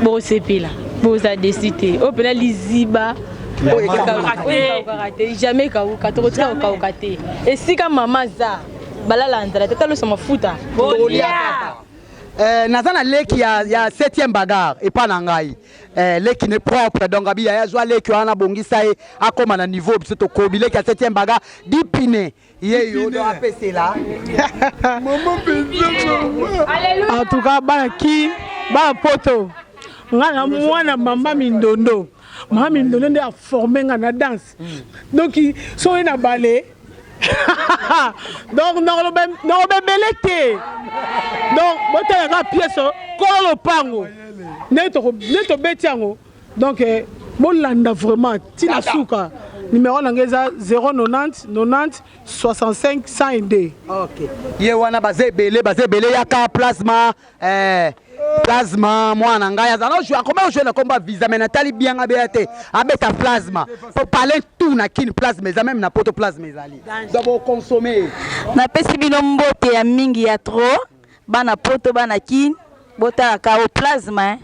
bosepela boza desi te oyo mpena liziba oyo ekawukaka te jamais ekawuka tokotika kokawuka te esika mama aza balala nzala te talosa mafuta tolia Eh, naza na leki ya, ya 7e bagarre epa na ngai eh, leki ne propre donc abi yaya zwa leki wana abongisa ye akóma na niveau biso tokobi leki ya 7e bagarre dipine ye yo do apesela en tout cas bana ki bana poto nga na mwana mama mindondo mama mindondo nde aforme nga na danse donc soki oye na bale donc nakoloba ebele te donc botala kaka pièce kolo lopango nde tobeti yango Donc eh, bolanda vraiment ti na suka. Numéro na ngai eza 090 90 65 102. Ok. Ye wana baza ebele, baza ebele yaka plasma eh plasma mwana ngai azala ojue akoma ojue na kombo ya visa mais natali bien abeya te abeta plasma po palais tout na kin plasma eza meme na poto plasma ezali donc boconsome napesi bino mbote ya mingi ya trop Bana poto bana kin botala kao plasma hein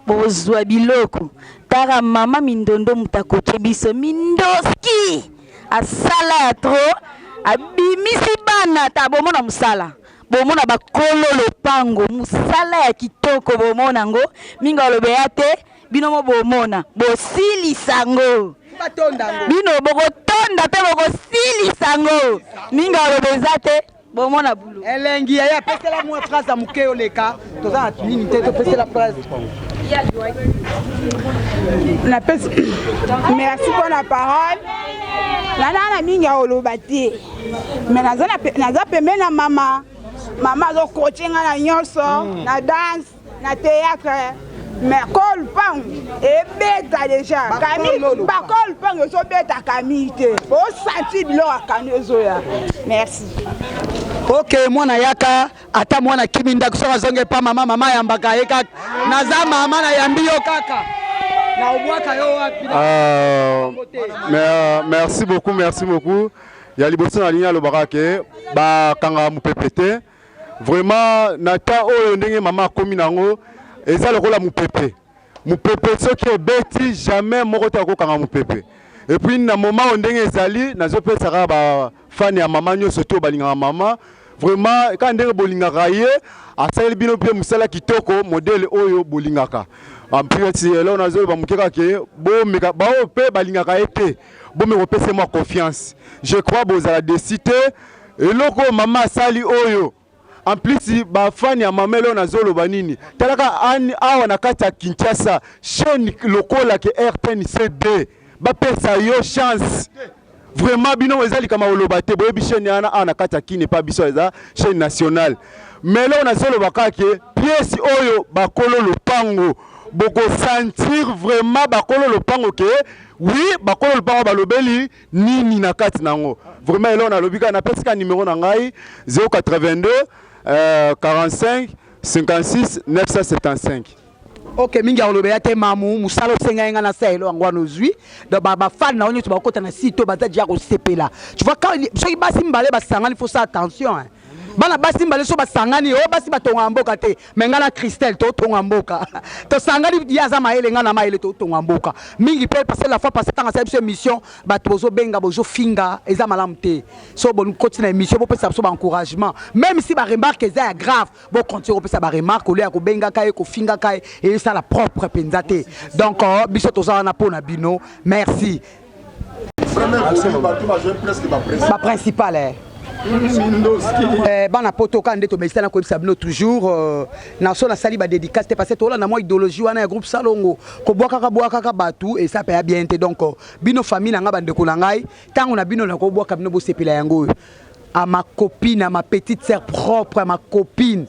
bozua biloko tara mama mindondo moto akoki biso mindoski asala ya trop abimisi bana ta bomona mosala bomona bakolo lopango mosala ya kitoko bomona yango mingi aloba ya te bino mo bomona bosilisa ngo bino bokotonda mpe bokosilisa ngo mingi aloba eza te bomona bulu elengi yaya pesela mwa phrase ya moke oleka toza na nini te topesela phrase napesi merci mpo na parole naza na mingi ya koloba te me naza pembeni na mama mama azokoche nga na nyonso hmm. na danse na théâtre mais kol pangu ebeta deja bakol pangu ezobeta camille te osanti biloko ya kano ezoya merci ok mwana yaka ata mwana kimi ndako soki azongi epa mama mama ayambaka ye kaka naza mama nayambi yo kaka na obwaka yo wapi euh, euh, merci beaucoup merci beaucoup ya liboso nalingi alobaka ke bakangaka mopepe te Vraiment na temps oyo ndenge mama akomi na yango eza lokola mupepe mupepe soki ebeti jamais moko te akokanga mupepe et puis na moment oyo ndenge ezali nazopesa kaka ba fan ya mama nyonso to balingaka mama vraiment kaka ndenge bolingaka ye asaleli bino mpe mosala kitoko modele oyo bolingaka ampesi eloko nazoloba moke kaka ke bomeka baoyo mpe balingaka ye te bomeka kopesa ye mwa confiance je crois bozala desi te Eloko oyo mama asali oyo en plus ba fan ya mama eloko nazoloba nini talaka awa na kati ya Kinshasa chaîne lokola ke RTNC2 bapesa yo chance vraiment bino eza likambo koloba te boyebi chaîne wana awa na kati ya Kin epa biso eza chaîne nationale mais eloko nazoloba kaka ke pièce oyo bakolo lopango bokosentir vraiment bakolo lopango ke oui bakolo lopango balobeli nini na kati na yango vraiment eloko nalobi kaka napesi kaka numero na ngai 082 euh, 45 56 975 ok mingi ya kolobela te mamu mosala osengai ngai nasala yango wana ozwi donc bafane na yo nyonso bakokota na site oyo baza deja kosepela tu vois quand soki basi mibale basangani faut ça attention hein. Bana basi mbale so basangani, oh basi batonga mboka te. Mais nga na Christelle totonga mboka. Tosangani ye aza mayele nga na mayele totonga mboka. Mingi pe parce que la fois passée tanga sala biso émission bato bozo benga bozo finga eza malamu te. So bon koti na émission bopesa biso ba encouragement. Même si ba remarque eza ya grave, bo continuer kopesa ba remarque au lieu ya kobengaka ye kofingaka ye esala propre penza te. Donc euh, biso toza wana pona bino. Merci. Ba principal eh. Eh, bana poto kaka nde tomesana koyebisa bino toujours euh, na so nasali badédicace te parce que tolanda mwa idéologie wana ya groupe salongo kobwakaka bwakaka bato esa mpe ya bien te donc euh, bino famille na ngai bandeko na ngai ntango na bino nakobwaka bino bosepela yango oyo à ma copine à ma petite sœur propre à ma copine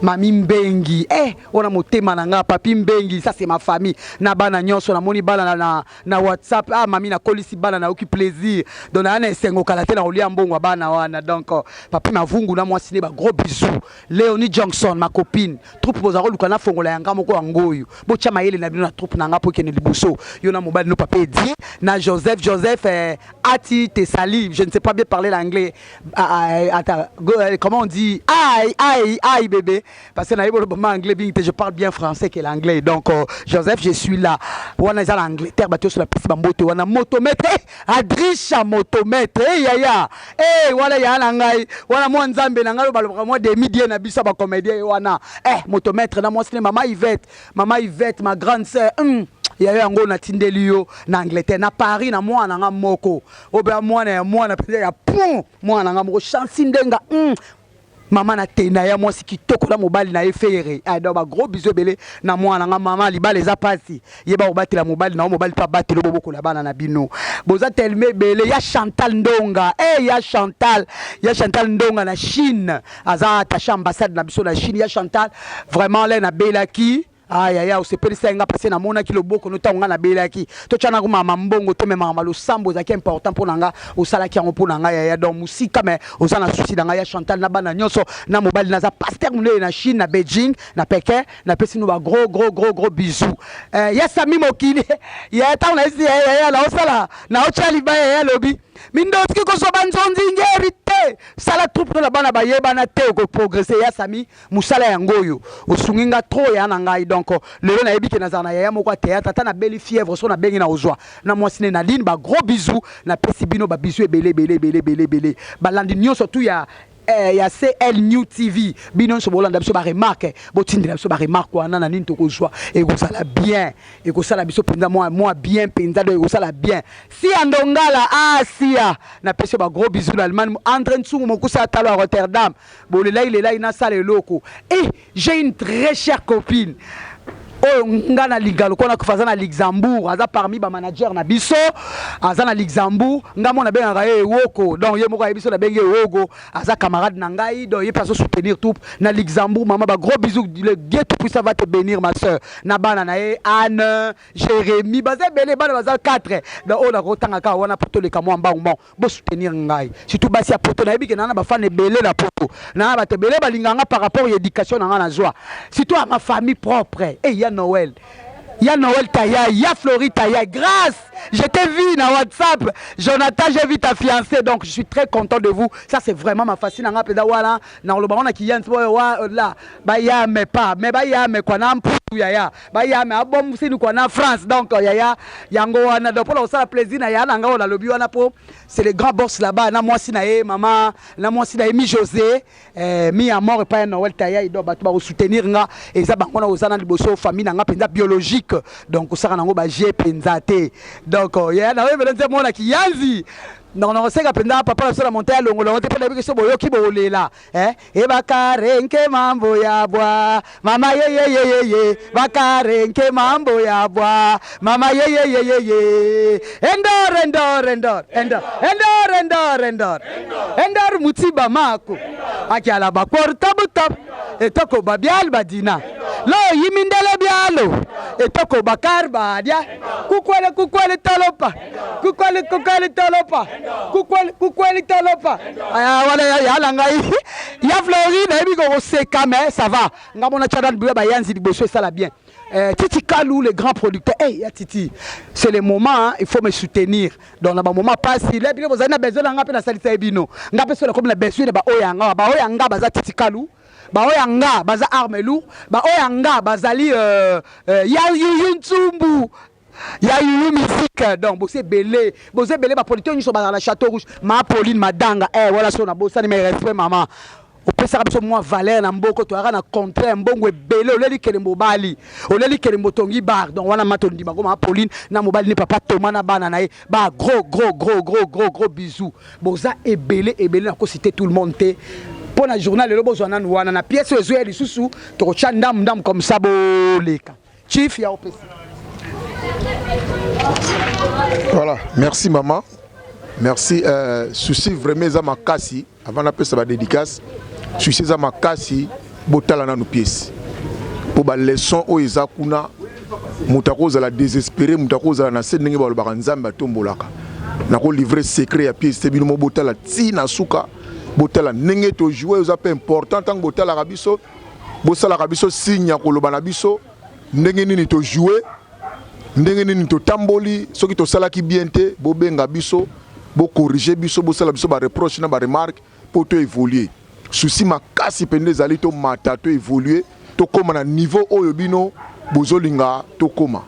Mami Mbengi eh wana motema na nga papi Mbengi ça c'est ma famille na bana nyonso namoni bana na, na, na WhatsApp ah mami nakolisi bana nayoki plaisir donc na na esengo kala te na kolia mbongo ya bana wana donc euh, papi Mavungu na mwasi ne ba gros bisous Léonie Johnson ma copine troupe boza koluka na fongola yanga moko ya ngoyo botya mayele na bino na troupe na nga po ekende liboso yo na mobali no papa Edie na Joseph Joseph eh, Ati Tessali, je ne sais pas bien parler l'anglais. Ah, ah, attends, euh, comment on dit Aïe, aïe, aïe bébé. Parce que na anglais, je parle bien français que l'anglais. Donc, euh, Joseph, je suis là. Wana eza l'Angleterre, bato sur la piste bambote wana motomètre, eh, Adrisha motomètre, eh yaya. Eh wana ya na ngai, wana mwa nzambe na ngai balobaka mwa demi dieu na biso ba comédien wana. Eh motomètre na mwasi ne maman Yvette, maman Yvette, ma grande sœur. Hum. Ya yo yango natindeli yo na Angleterre na Paris na mwana nga moko oyo mpe mwana ya mwana mpenza ya pon mwana nga moko Chancy Ndenga mm. mama na tena ya mwasi kitoko na mobali na ye fere ah, donc ba gros bisous ebele na mwana nga mama libala eza pasi yeba kobatela mobali na yo mobali mpe abatela bobokola bana na bino boza telema ebele ya Chantal Ndonga eh hey, ya Chantal ya Chantal Ndonga na Chine aza attaché ambassade na biso na Chine ya Chantal vraiment le nabelaki Ah yaya osepelisaki nga parce namonaki loboko no ntango nga nabelaki totyanaka mama mbongo tomemaka ma losambo ezalaki important mpo na nga osalaki yango mpo na nga yaya donc mosika me oza na susi na nga ya Chantal na bana nyonso na mobali naza pasteur monene na Chine na Beijing na Pekin napesi no ba gros gros gros gros bisous eh, ya Sami mokili ya ntango nayesi yaya yaya naosala naotya libaya yaya alobi mindoski kozwa banzonzi ngeri te sala troupe na bana bayebana te okoprogrese ya Sami Musala yango oyo osungi nga trop ya na ngai donc lelo nayebi ke nazala na yaya moko ya theatre ata nabeli fièvre so nabengi na ozwa na mwasi ne Nadine ba gros bisous napesi bino ba bisous ebele ebele ebele ebele ebele balandi nyonso tout ya eh, ya CL New TV bino nyonso bolanda biso ba remarque botindela biso ba remarque wana na nini tokozwa ekozala bien ekosala biso mpenza mwa mwa bien mpenza donc ekosala bien sia ndongala ah sia napesi yo ba gros bisous na Allemagne Andre Nsungu mokusa ya talo ya Rotterdam Bolelai lelai nasala eloko. Eh, j'ai une très chère copine. oyo nga na liga lokola nakufa aza na luxembourg aza parmi bamanager na biso aza na luxembourg nga moko nabengaka ye ewoko donc ye moko ayebi so nabengi ewogo aza camarade na ngai donc ye mpe azo soutenir tout na luxembourg mama ba gros bisous le dieu tout puissant va te bénir ma soeur na bana na ye anne jérémie baza ebele bana baza 4 donc oyo nakotanga kaka wana po toleka mwa mbangu mbangu bo soutenir ngai surtout basi ya poto nayebi ke na ba fan ebele na poto na bato ebele balinga nga par rapport ya éducation na nga nazwa surtout à ma famille propre e ya Noël ya Noël Taya ya Florie Taya grâce je t'ai vu na WhatsApp Jonathan j'ai vu ta fiancée donc je suis très content de vous ça c'est vraiment ma facile na nga mpenza wana na koloba ngo na kiyanzi oyo wa la bayame pa mais bayame kwa na mputu yaya bayame abomusini kwa na France donc yaya yango wana donc mpona kosala plaisir na yaya na nga oyo nalobi wana mpo c'est le grand boss là-bas na mwasi na ye mama na mwasi na ye mi José eh, mi amor epai ya Noël Tayai donc bato bakosoutenir nga eza bango na oza na liboso famille na nga mpenza biologique donc osaka nango baje mpenza te donc yaya na oyo mpenza nze mona kiyanzi donc nakoseka mpenza papa na biso na monte alongola yango te mpo nayebi so boyoki bokolela eh? e bakarenke mambo ya bwa mama yeyeyeyeye bakarenke mambo ya bwa mama yeyeyeyeye endor endor endor endor endor endor endor endor mutiba mako akiala bakorta butop etoko babial badina lo yimindele bialo etoko bakar badia kukwele kukwele tolopa kukweli kukweli tolopa kukweli kukweli tolopa aya wana ya ya na ngai ya Florine nayebi kokoseka mais ça va nga mona tya nanu buya bayanzi liboso esala bien. Euh, Titi Kalou, le grand producteur. Hey, ya Titi, c'est le moment, hein, il faut me soutenir. Donc, na ba moment pasi, là, bino bozali na besoin na nga pe na salisa bino. Nga pe sola comme na besoin ba oya nga, ba oya nga baza Titi Kalou. Ba oya nga baza arme lourd, ba oya nga bazali euh, euh, ya yuyu ntsumbu. Ya yuyu musique. Donc, bosse belé, bosse belé ba producteur nyonso bazala na Château Rouge. Ma Pauline Madanga, eh voilà so na bosani mais respect maman. Opesaka biso mwa valeur na mboko toyaka na contraire mbongo ebele oleli kelembo obali oleli kelembo otongi bar donc wana ma tondima ko mama Pauline na mobali ne papa Thomas na bana na ye ba gros gros gros gros gros gros bisous boza ebele ebele na ko citer tout le monde te mpo na journal lelo bozwa nanu wana na pièce oyo ezoya lisusu tokotya ndambu ndambu comme ça boleka chief ya opesi Voilà, merci maman. Merci. Euh, souci vraiment eza makasi avant napesa ba dédicace. Souci eza makasi botala nanu pièce. Po ba leçon oyo eza kuna moto akozala désespéré, moto akozala na se ndenge balobaka Nzambe atombolaka. Nako livrer secret ya pièce te bino mo botala ti na suka botala ndenge to jouer eza pe important tango botalaka biso bosalaka biso signe ya koloba na biso ndenge nini to jouer ndenge nini totamboli soki tosalaki bien te bobenga biso bo corriger biso bosala biso ba reproche na ba remarque mpo to évoluer souci makasi mpenza ezali tomata to évoluer tokóma na niveau oyo bino bozolinga tokóma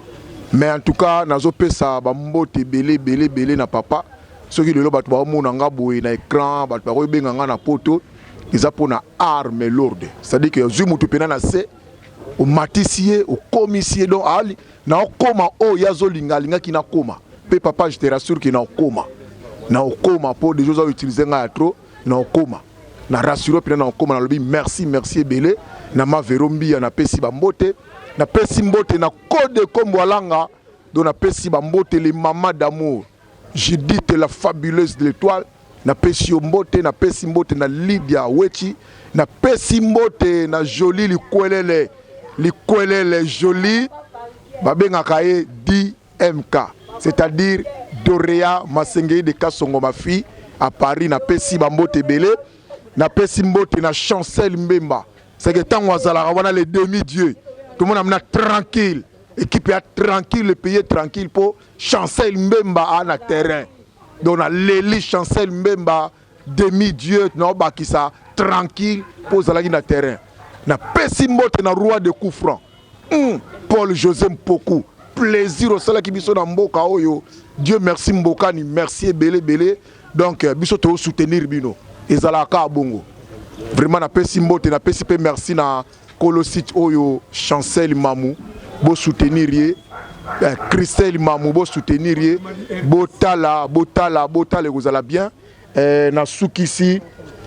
mais en tout cas nazopesa bambote ebele ebele ebele na papa soki lelo bato baomona nga boye na écran bato bakobenga nga na poto eza mpona arme lourde c'est-à-dire que ozwi motu mpena na se omatisi ye okomisi ye donc ali naokoma oyo ye azolinga alingaki nakoma mpe papa je te rassure ke naokoma naokoma mpo deja oza utilize ngai ya trop naokoma na rassure mpena naokoma nalobi merci merci ebele na mavero mbiya napesi bambote napesi mbote na kode kombo alanga donc napesi bambote les mama d'amour Judith la fabuleuse de l'étoile napesi yo mbote napesi mbote na Lydia Wechi napesi mbote na Jolie Likwelele Likwelele Jolie babengaka ye DMK c'est-à-dire Dorea Masengei de Kasongo ma fille à Paris napesi bambote ebele napesi mbote na Chancel Mbemba c'est que ntango azalaka wana le demi dieu tomona mna tranquille équipe ya tranquille le pays est tranquille mpo Chancel Mbemba a na terrain donc na leli Chancel Mbemba demi dieu na obakisa tranquille mpo ozalaki na terrain napesi mbote na roi de coup franc Paul José Mpoku plaisir osalaki biso na mboka oyo Dieu merci mbokani merci ebele ebele donc biso to soutenir bino ezalaka kaka bongo vraiment napesi mbote napesi mpe merci na kolo site oyo Chancel Mamu bo soutenir ye eh, Christelle Mamu bo soutenir ye botala botala botala ekozala bien eh, nasukisi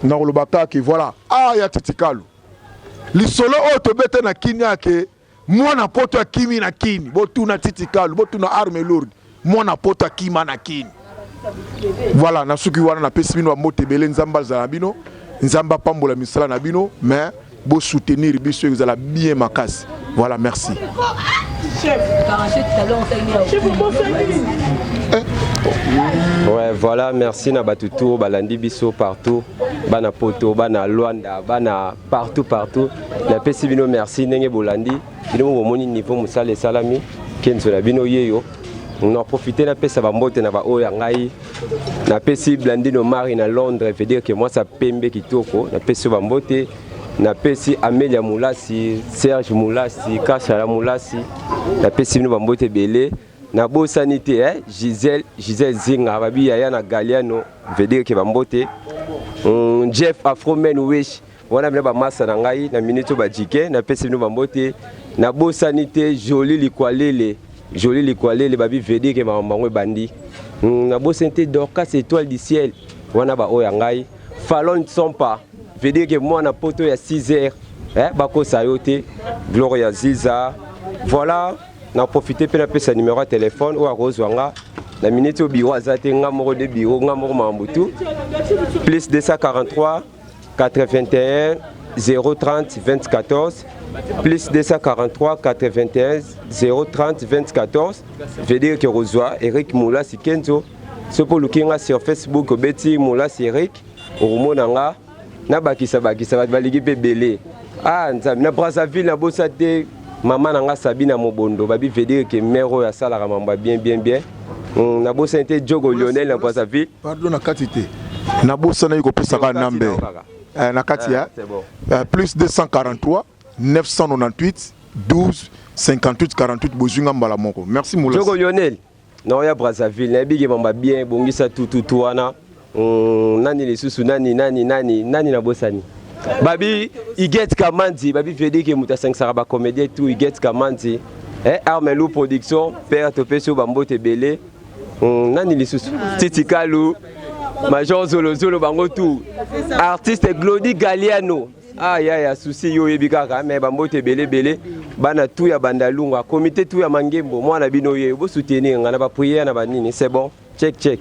nakoloba kaka ke voilà ah ya titikalu lisolo oyo tobete na kimia ke mwana poto akimi na kini botuna titikalu botuna arme lourde mwana poto akima na kini voilà nasuki wana napesi bino bambote ebele nzambe azala na bino nzambe apambola misala na bino mais bosoutenir biso ezala bien makasi voilà merci Ouais, voilà, merci na batu tout balandi biso partout, bana poto, bana Luanda, bana partout partout. Napesi bino merci ndenge bolandi, bino bomoni niveau musala esalami, kenzo na bino yeyo. Na profiter napesa ba mbote na ba oyo ya ngai. Napesi Blandino Mari na Londres, veut dire que moi ça pembe kitoko, napesi ba mbote. Napesi Amelia Mulasi, Serge Mulasi, Kashala Mulasi, napesi bino ba mbote ebele. Nabosani te eh, Gisèle, Gisèle Zinga, babi yaya na Galliano, veut dire que ba mbote. Jeff Afromen Wish, wana bino ba masa na ngai na minute oyo ba jike, napesi bino ba mbote. Nabosani te Jolie Likwalele, Jolie Likwalele babi veut dire que makambo yango ebandi. Nabosani te Dorcas Étoile du ciel, wana ba oyo ya ngai. Fallon Tsompa, veut dire que mwana poto ya 6 heures, eh, bakosa yo te. Gloria Ziza, voilà. Na profiter pe napesa numéro ya téléphone oyo akozwa nga na minute oyo bureau aza te, nga moko de bureau, nga moko makambo tout. Plus 243 81 030 20 14, plus 243 81 030 20 14, veut dire que kozwa Eric Mulasi Kenzo. Soki oluki nga sur Facebook obeti Mulasi Eric, okomona nga. Nabakisa bakisa bato balingi mpe ebele. Ah Nzambe, na Brazzaville nabosa te. Mama na nga Sabina Mobondo babi veut dire que mère oyo asalaka mambo ya bien bien bien. Hmm, nabosani te Diogo Lionel na Brazzaville. Pardon na kati te. Nabosanaki kopesa kaka nambe. Eh, na kati ya eh, plus 243 998 12 58 48 bozwi nga mbala moko. Merci Moula. Diogo Lionel. Naoya Brazzaville nayebi ke mamba bien bongisa tututu wana mm, nani lisusu nani nani nani nani nabosani babi Iget Kamanzi babi veut ke moto asangisaka ba comédien tout Iget Kamanzi eh, Armelou production père topesi yo bambote ebele mm, nani lisusu Titi Kalu Major Zolo Zolo bango tout artiste Glody Galliano Ah yaya souci yo oyebi kaka mais ba mbote ebele ebele bana tout ya bandalunga comité tout ya mangembo mwana bino ye bo soutenir nga na ba prière na ba nini c'est bon check check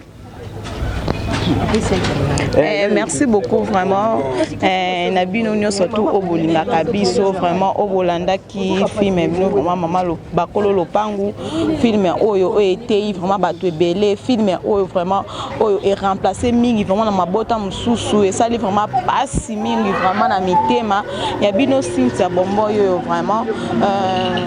Eh, merci beaucoup vraiment eh, na bino nyonso tu oyo bolingaka biso vraiment oyo bolandaki filme bino vraiment mama bakolo lopangu filme oyo oyo eteyi vraiment bato ebele filme oyo vraiment oyo e remplacer mingi vraiment na mabota mosusu esali vraiment pasi mingi vraiment na mitema ya bino Cynthia Bombo oyo vraiment euh,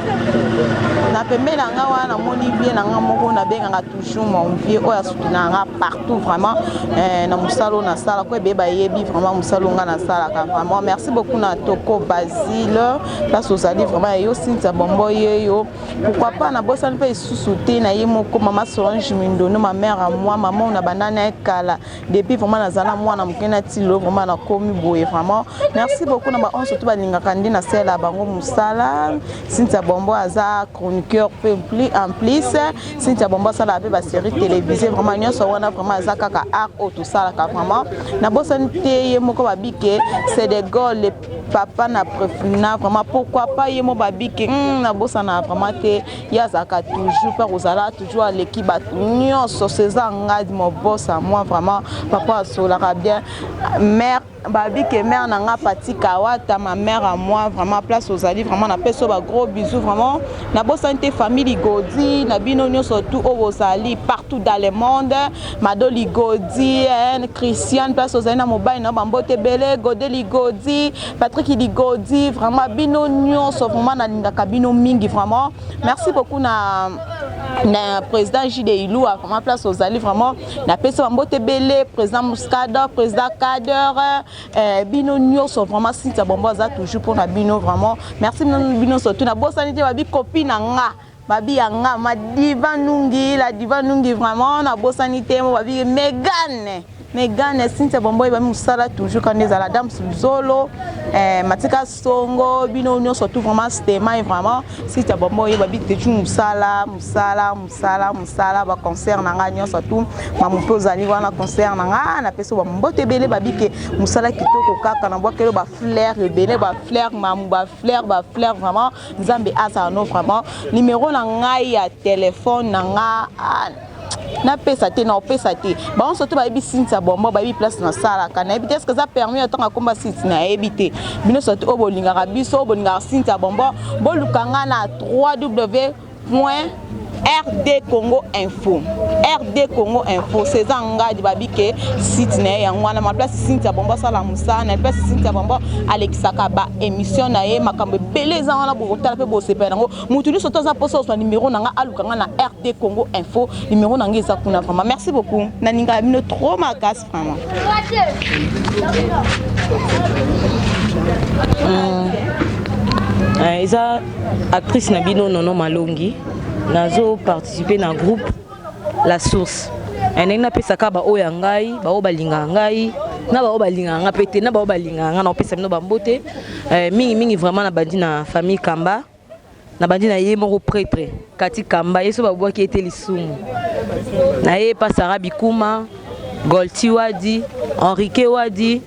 na pembeni na nga wana namoni vie na nga moko nabengaka toujours mon vieux oyo asutenaka nga partout vraiment euh, na mosala oyo nasala ko ebeye bayebi vraiment mosala oyo nga nasalaka vraiment merci beaucoup na toko basile place ozali vraiment ya yo Cynthia Bombo yeyo Pourquoi pas nabosani mpe lisusu te na ye moko mama Solange Mindono ma mère à moi maman na banda na ye kala depuis vraiment nazala mwana moke na ti lelo vraiment nakomi boye vraiment merci beaucoup na ba onso to balingaka nde nasalela bango mosala Cynthia Bombo aza chroniqueur mpe plus en plus Cynthia Bombo asalaka mpe ba série télévisée vraiment nyonso wana vraiment aza kaka art oyo tosalaka vraiment nabosani te ye moko babike c'est de Gaulle papa na prefina vraiment pourquoi pas ye mo babiki hmm, nabosana vraiment te ye azalaka toujours mpe akozala toujours aleki bato nyonso césar ngadi mobosa moi vraiment papa asolaka bien mère babike mère na nga pati kawata ma mère à moi vraiment place ozali vraiment napesi yo ba gros bisous vraiment nabosani te famille ligodi na bino nyonso tout oyo bozali partout dans le monde Mado Ligodi, hein, Christian, place ozali na mobali na bambote ebele, Gode Ligodi, Patrick Ligodi, vraiment bino nyonso vraiment nalingaka bino mingi vraiment. Merci beaucoup na na président JD Ilua, vraiment place ozali vraiment napesi bambote ebele, président Muscador, président Kader, euh, bino nyonso vraiment Cynthia Bombo aza toujours pour na bino vraiment. Merci bino surtout na bosani te babi copine na nga. Babi ya nga ma diva nungi la diva nungi vraiment na bosani te mo babi Megane Megane Cynthia Bomboy babi musala toujours quand ezala dame Zolo eh, Matika Songo bino nyonso tout vraiment stema vraiment Cynthia Bomboy babi toujours musala musala musala musala ba concert na nga nyonso tout mamu mpe ozali wana concert na nga napesi ba mbote ebele babi ke musala kitoko kaka na bwakelo ba fleur ebele ba fleur mamu ba fleur ba fleur vraiment Nzambe azala no vraiment numero na ngai ya telefone na nga ah, napesa te naopesa te bango soto bayebi Cynthia Bombo bayebi place nasalaka nayebi te eske eza permis otanga komba site nayebi te bino soto oyo bolingaka biso oyo bolingaka Cynthia Bombo boluka nga na 3w point RD Congo Info RD Congo Info César Ngadi babike site na ye yango wana ma place Cynthia Bombo asala mosala na place Cynthia Bombo alekisaka ba émission na ye makambo ebele eza wana bokotala mpe bosepela yango motu nyonso to aza mposa ozwa numero na nga aluka nga na RD Congo Info numero na nga eza kuna vraiment merci beaucoup nalingaka bino trop makasi vraiment mm. Eza actrice na bino Nono Malongi nazo participer na groupe La Source eh, ndenge napesaka baoyo ya ngai baoyo balingaka ngai na baoyo balingaka ngai mpe te na baoyo balingaka ngai naopesa bino bambote eh, mingi mingi vraiment nabandi na famille Kamba nabandi na ye moko prêtre Kati Kamba ye so babwaki ete lisumu na ye pa Sara Bikuma Golti Wadi Henrique Wadi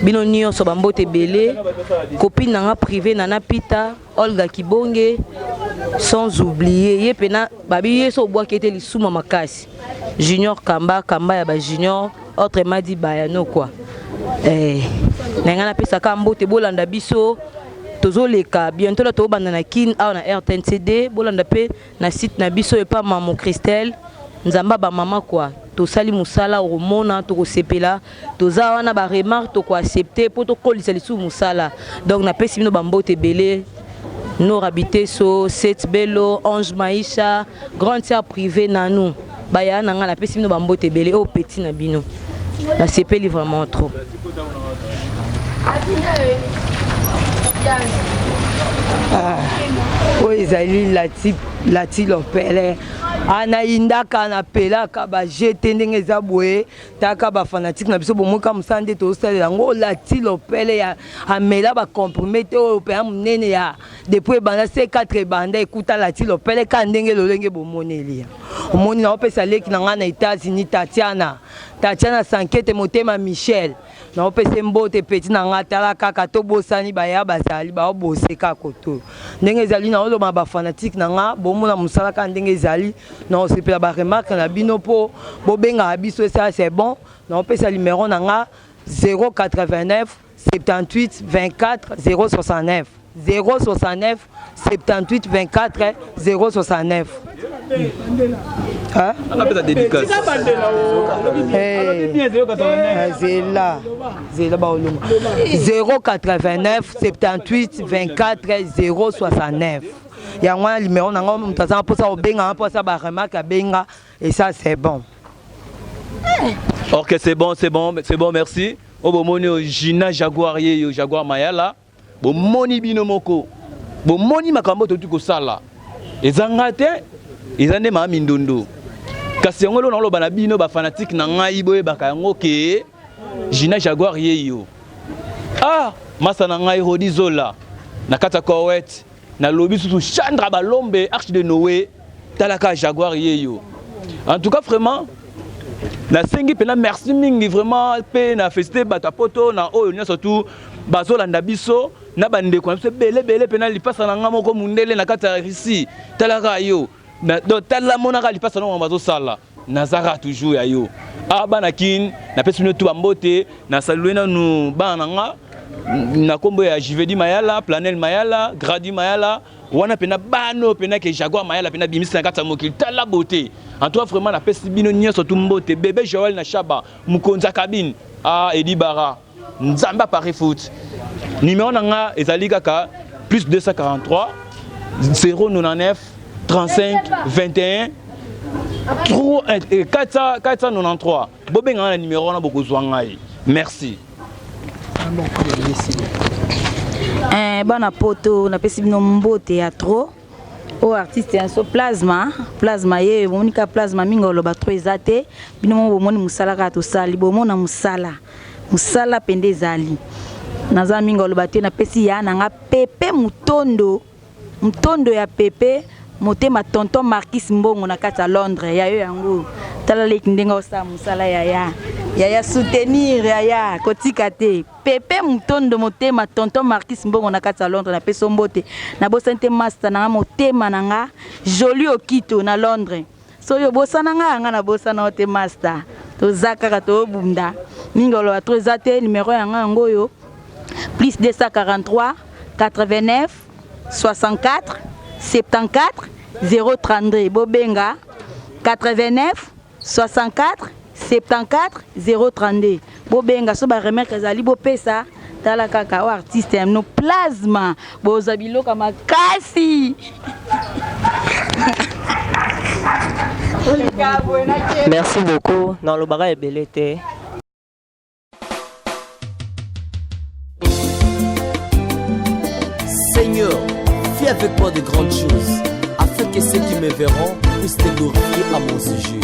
bino nyonso bambote ebele copine na nga privé Nana Pita Olga Kibonge sans oublier ye pena babi ye so obwaki ete lisuma makasi Junior Kamba Kamba ya ba Junior autrement dit Bayano quoi eh na nga napesaka mbote bolanda biso tozoleka bientôt la tobanda na kin awa na rtncd bolanda mpe na site na biso epa mamo christelle nzamba bamama kua tosali mosala okomona tokosepela toza wana baremarque tokoaccepte mpo tokolisa lisusu mosala donc napesi bino bambote ebele. Nora Biteso, Seth Bello, Ange Maisha, grande sœur privée Nanou. Baya na nga napesi bino ba mbote ebele oyo petit na bino. Nasepeli vraiment trop. Ah, oyo ezali lati lati lopele anayindaka anapelaka bajete ndenge eza boye Taka ba fanatique na biso bomoka mosala nde tozosalela yango olati lopele ya amela ba comprime te oyo mpenza monene ya depuis ebanda c4 ebanda ekuta lati lopele ka ndenge lolenge bomoneli omoni naopesa leki na ngai na États-Unis Tatiana Tatiana Sankete motema Michel naopesa mbote peti na ngai tala kaka tobosani baya bazali baobose kaka koto ndenge ezali naoloba ba fanatique na ngai bomona mosala kaka ndenge ezali Nakosepela ba remarque na bino po bobengaka biso ça c'est bon. Nakopesa numero na nga 089 78 24 069 069 78 24 069. Hein? Anapesa dédicace. Eh, zela zela baolonga 089 78 24 069 yango wana numero na ngai moto aza na mposa kobenga nga mposa ba remarque abenga et ça c'est bon. Ok, c'est bon, c'est bon, c'est bon, merci. Oyo bomoni oyo Gina Jaguar ye yo Jaguar Mayala, bomoni bino moko. Bomoni makambo totuki kosala. Eza nga te, eza nde mama Mindondo. Kasi yango eloko naloba na bino ba fanatique na ngai boyebaka yango ke Gina Jaguar ye yo. Ah, masa na ngai Rodi Zola na kati ya Koweït. Nalobi susu Chandra Balombe Arche de Noé talaka Jaguar yeyo. En tout cas vraiment nasengi mpena merci mingi vraiment mpe na félicité bato ya poto na oyo nyonso tu bazolanda biso na bandeko na biso ebele ebele mpena lipasa na ngai moko mundele na kati ya Russie talaka yo donc tala monaka lipasa na bango bazosala nazaka toujours ya yo a ah, bana kin napesi bino tu bambote na salue nanu bana na nga na nkombo ya jivedi mayala planel mayala gradi mayala wana mpena bana oyo mpena ke jaguar mayala mpena bimisi na kati ya mokili tala beauté en tout cas vraiment napesi bino nyonso tu mbote bebe joel na shaba mokonzi ya cabine ah edi bara Nzambe Paris foot. Numéro na nga ezali kaka plus 243 099 35 21 3 493. Bobenga na numéro wana bokozwa ngai. Merci. Eh, bana poto napesi bino mbote ya trop oyo artiste ya so plasma plasma ye bomoni ka plasma mingi oloba trop eza te bino moko bomoni mosala kaka tosali bomona mosala mosala mpenza ezali naza mingi oloba te napesi ya na nga pepe mutondo mutondo ya pepe motema tonton markis mbongo na kati ya londres ya yo yango tala leki ndenge osala mosala yaya yaya soutenir yaya kotika te Pepe Mutondo motema tonton Marcus Mbongo na kati ya Londres na peso mbote na bosani te masta na nga motema na nga Jolie Okito na Londres soki obosana nga nga na bosana yo te masta toza kaka tobunda mingi oloba trop eza te numero ya nga yango oyo plus 243 89 64 74 032 bobenga 89 64 74 032 bobenga so ba remarque ezali bopesa tala kaka o artiste ya no plasma bozwa biloko ya makasi. Merci beaucoup nalobaka ebele te. Seigneur, fais avec moi de grandes choses, afin que ceux qui me verront puissent te glorifier à mon sujet.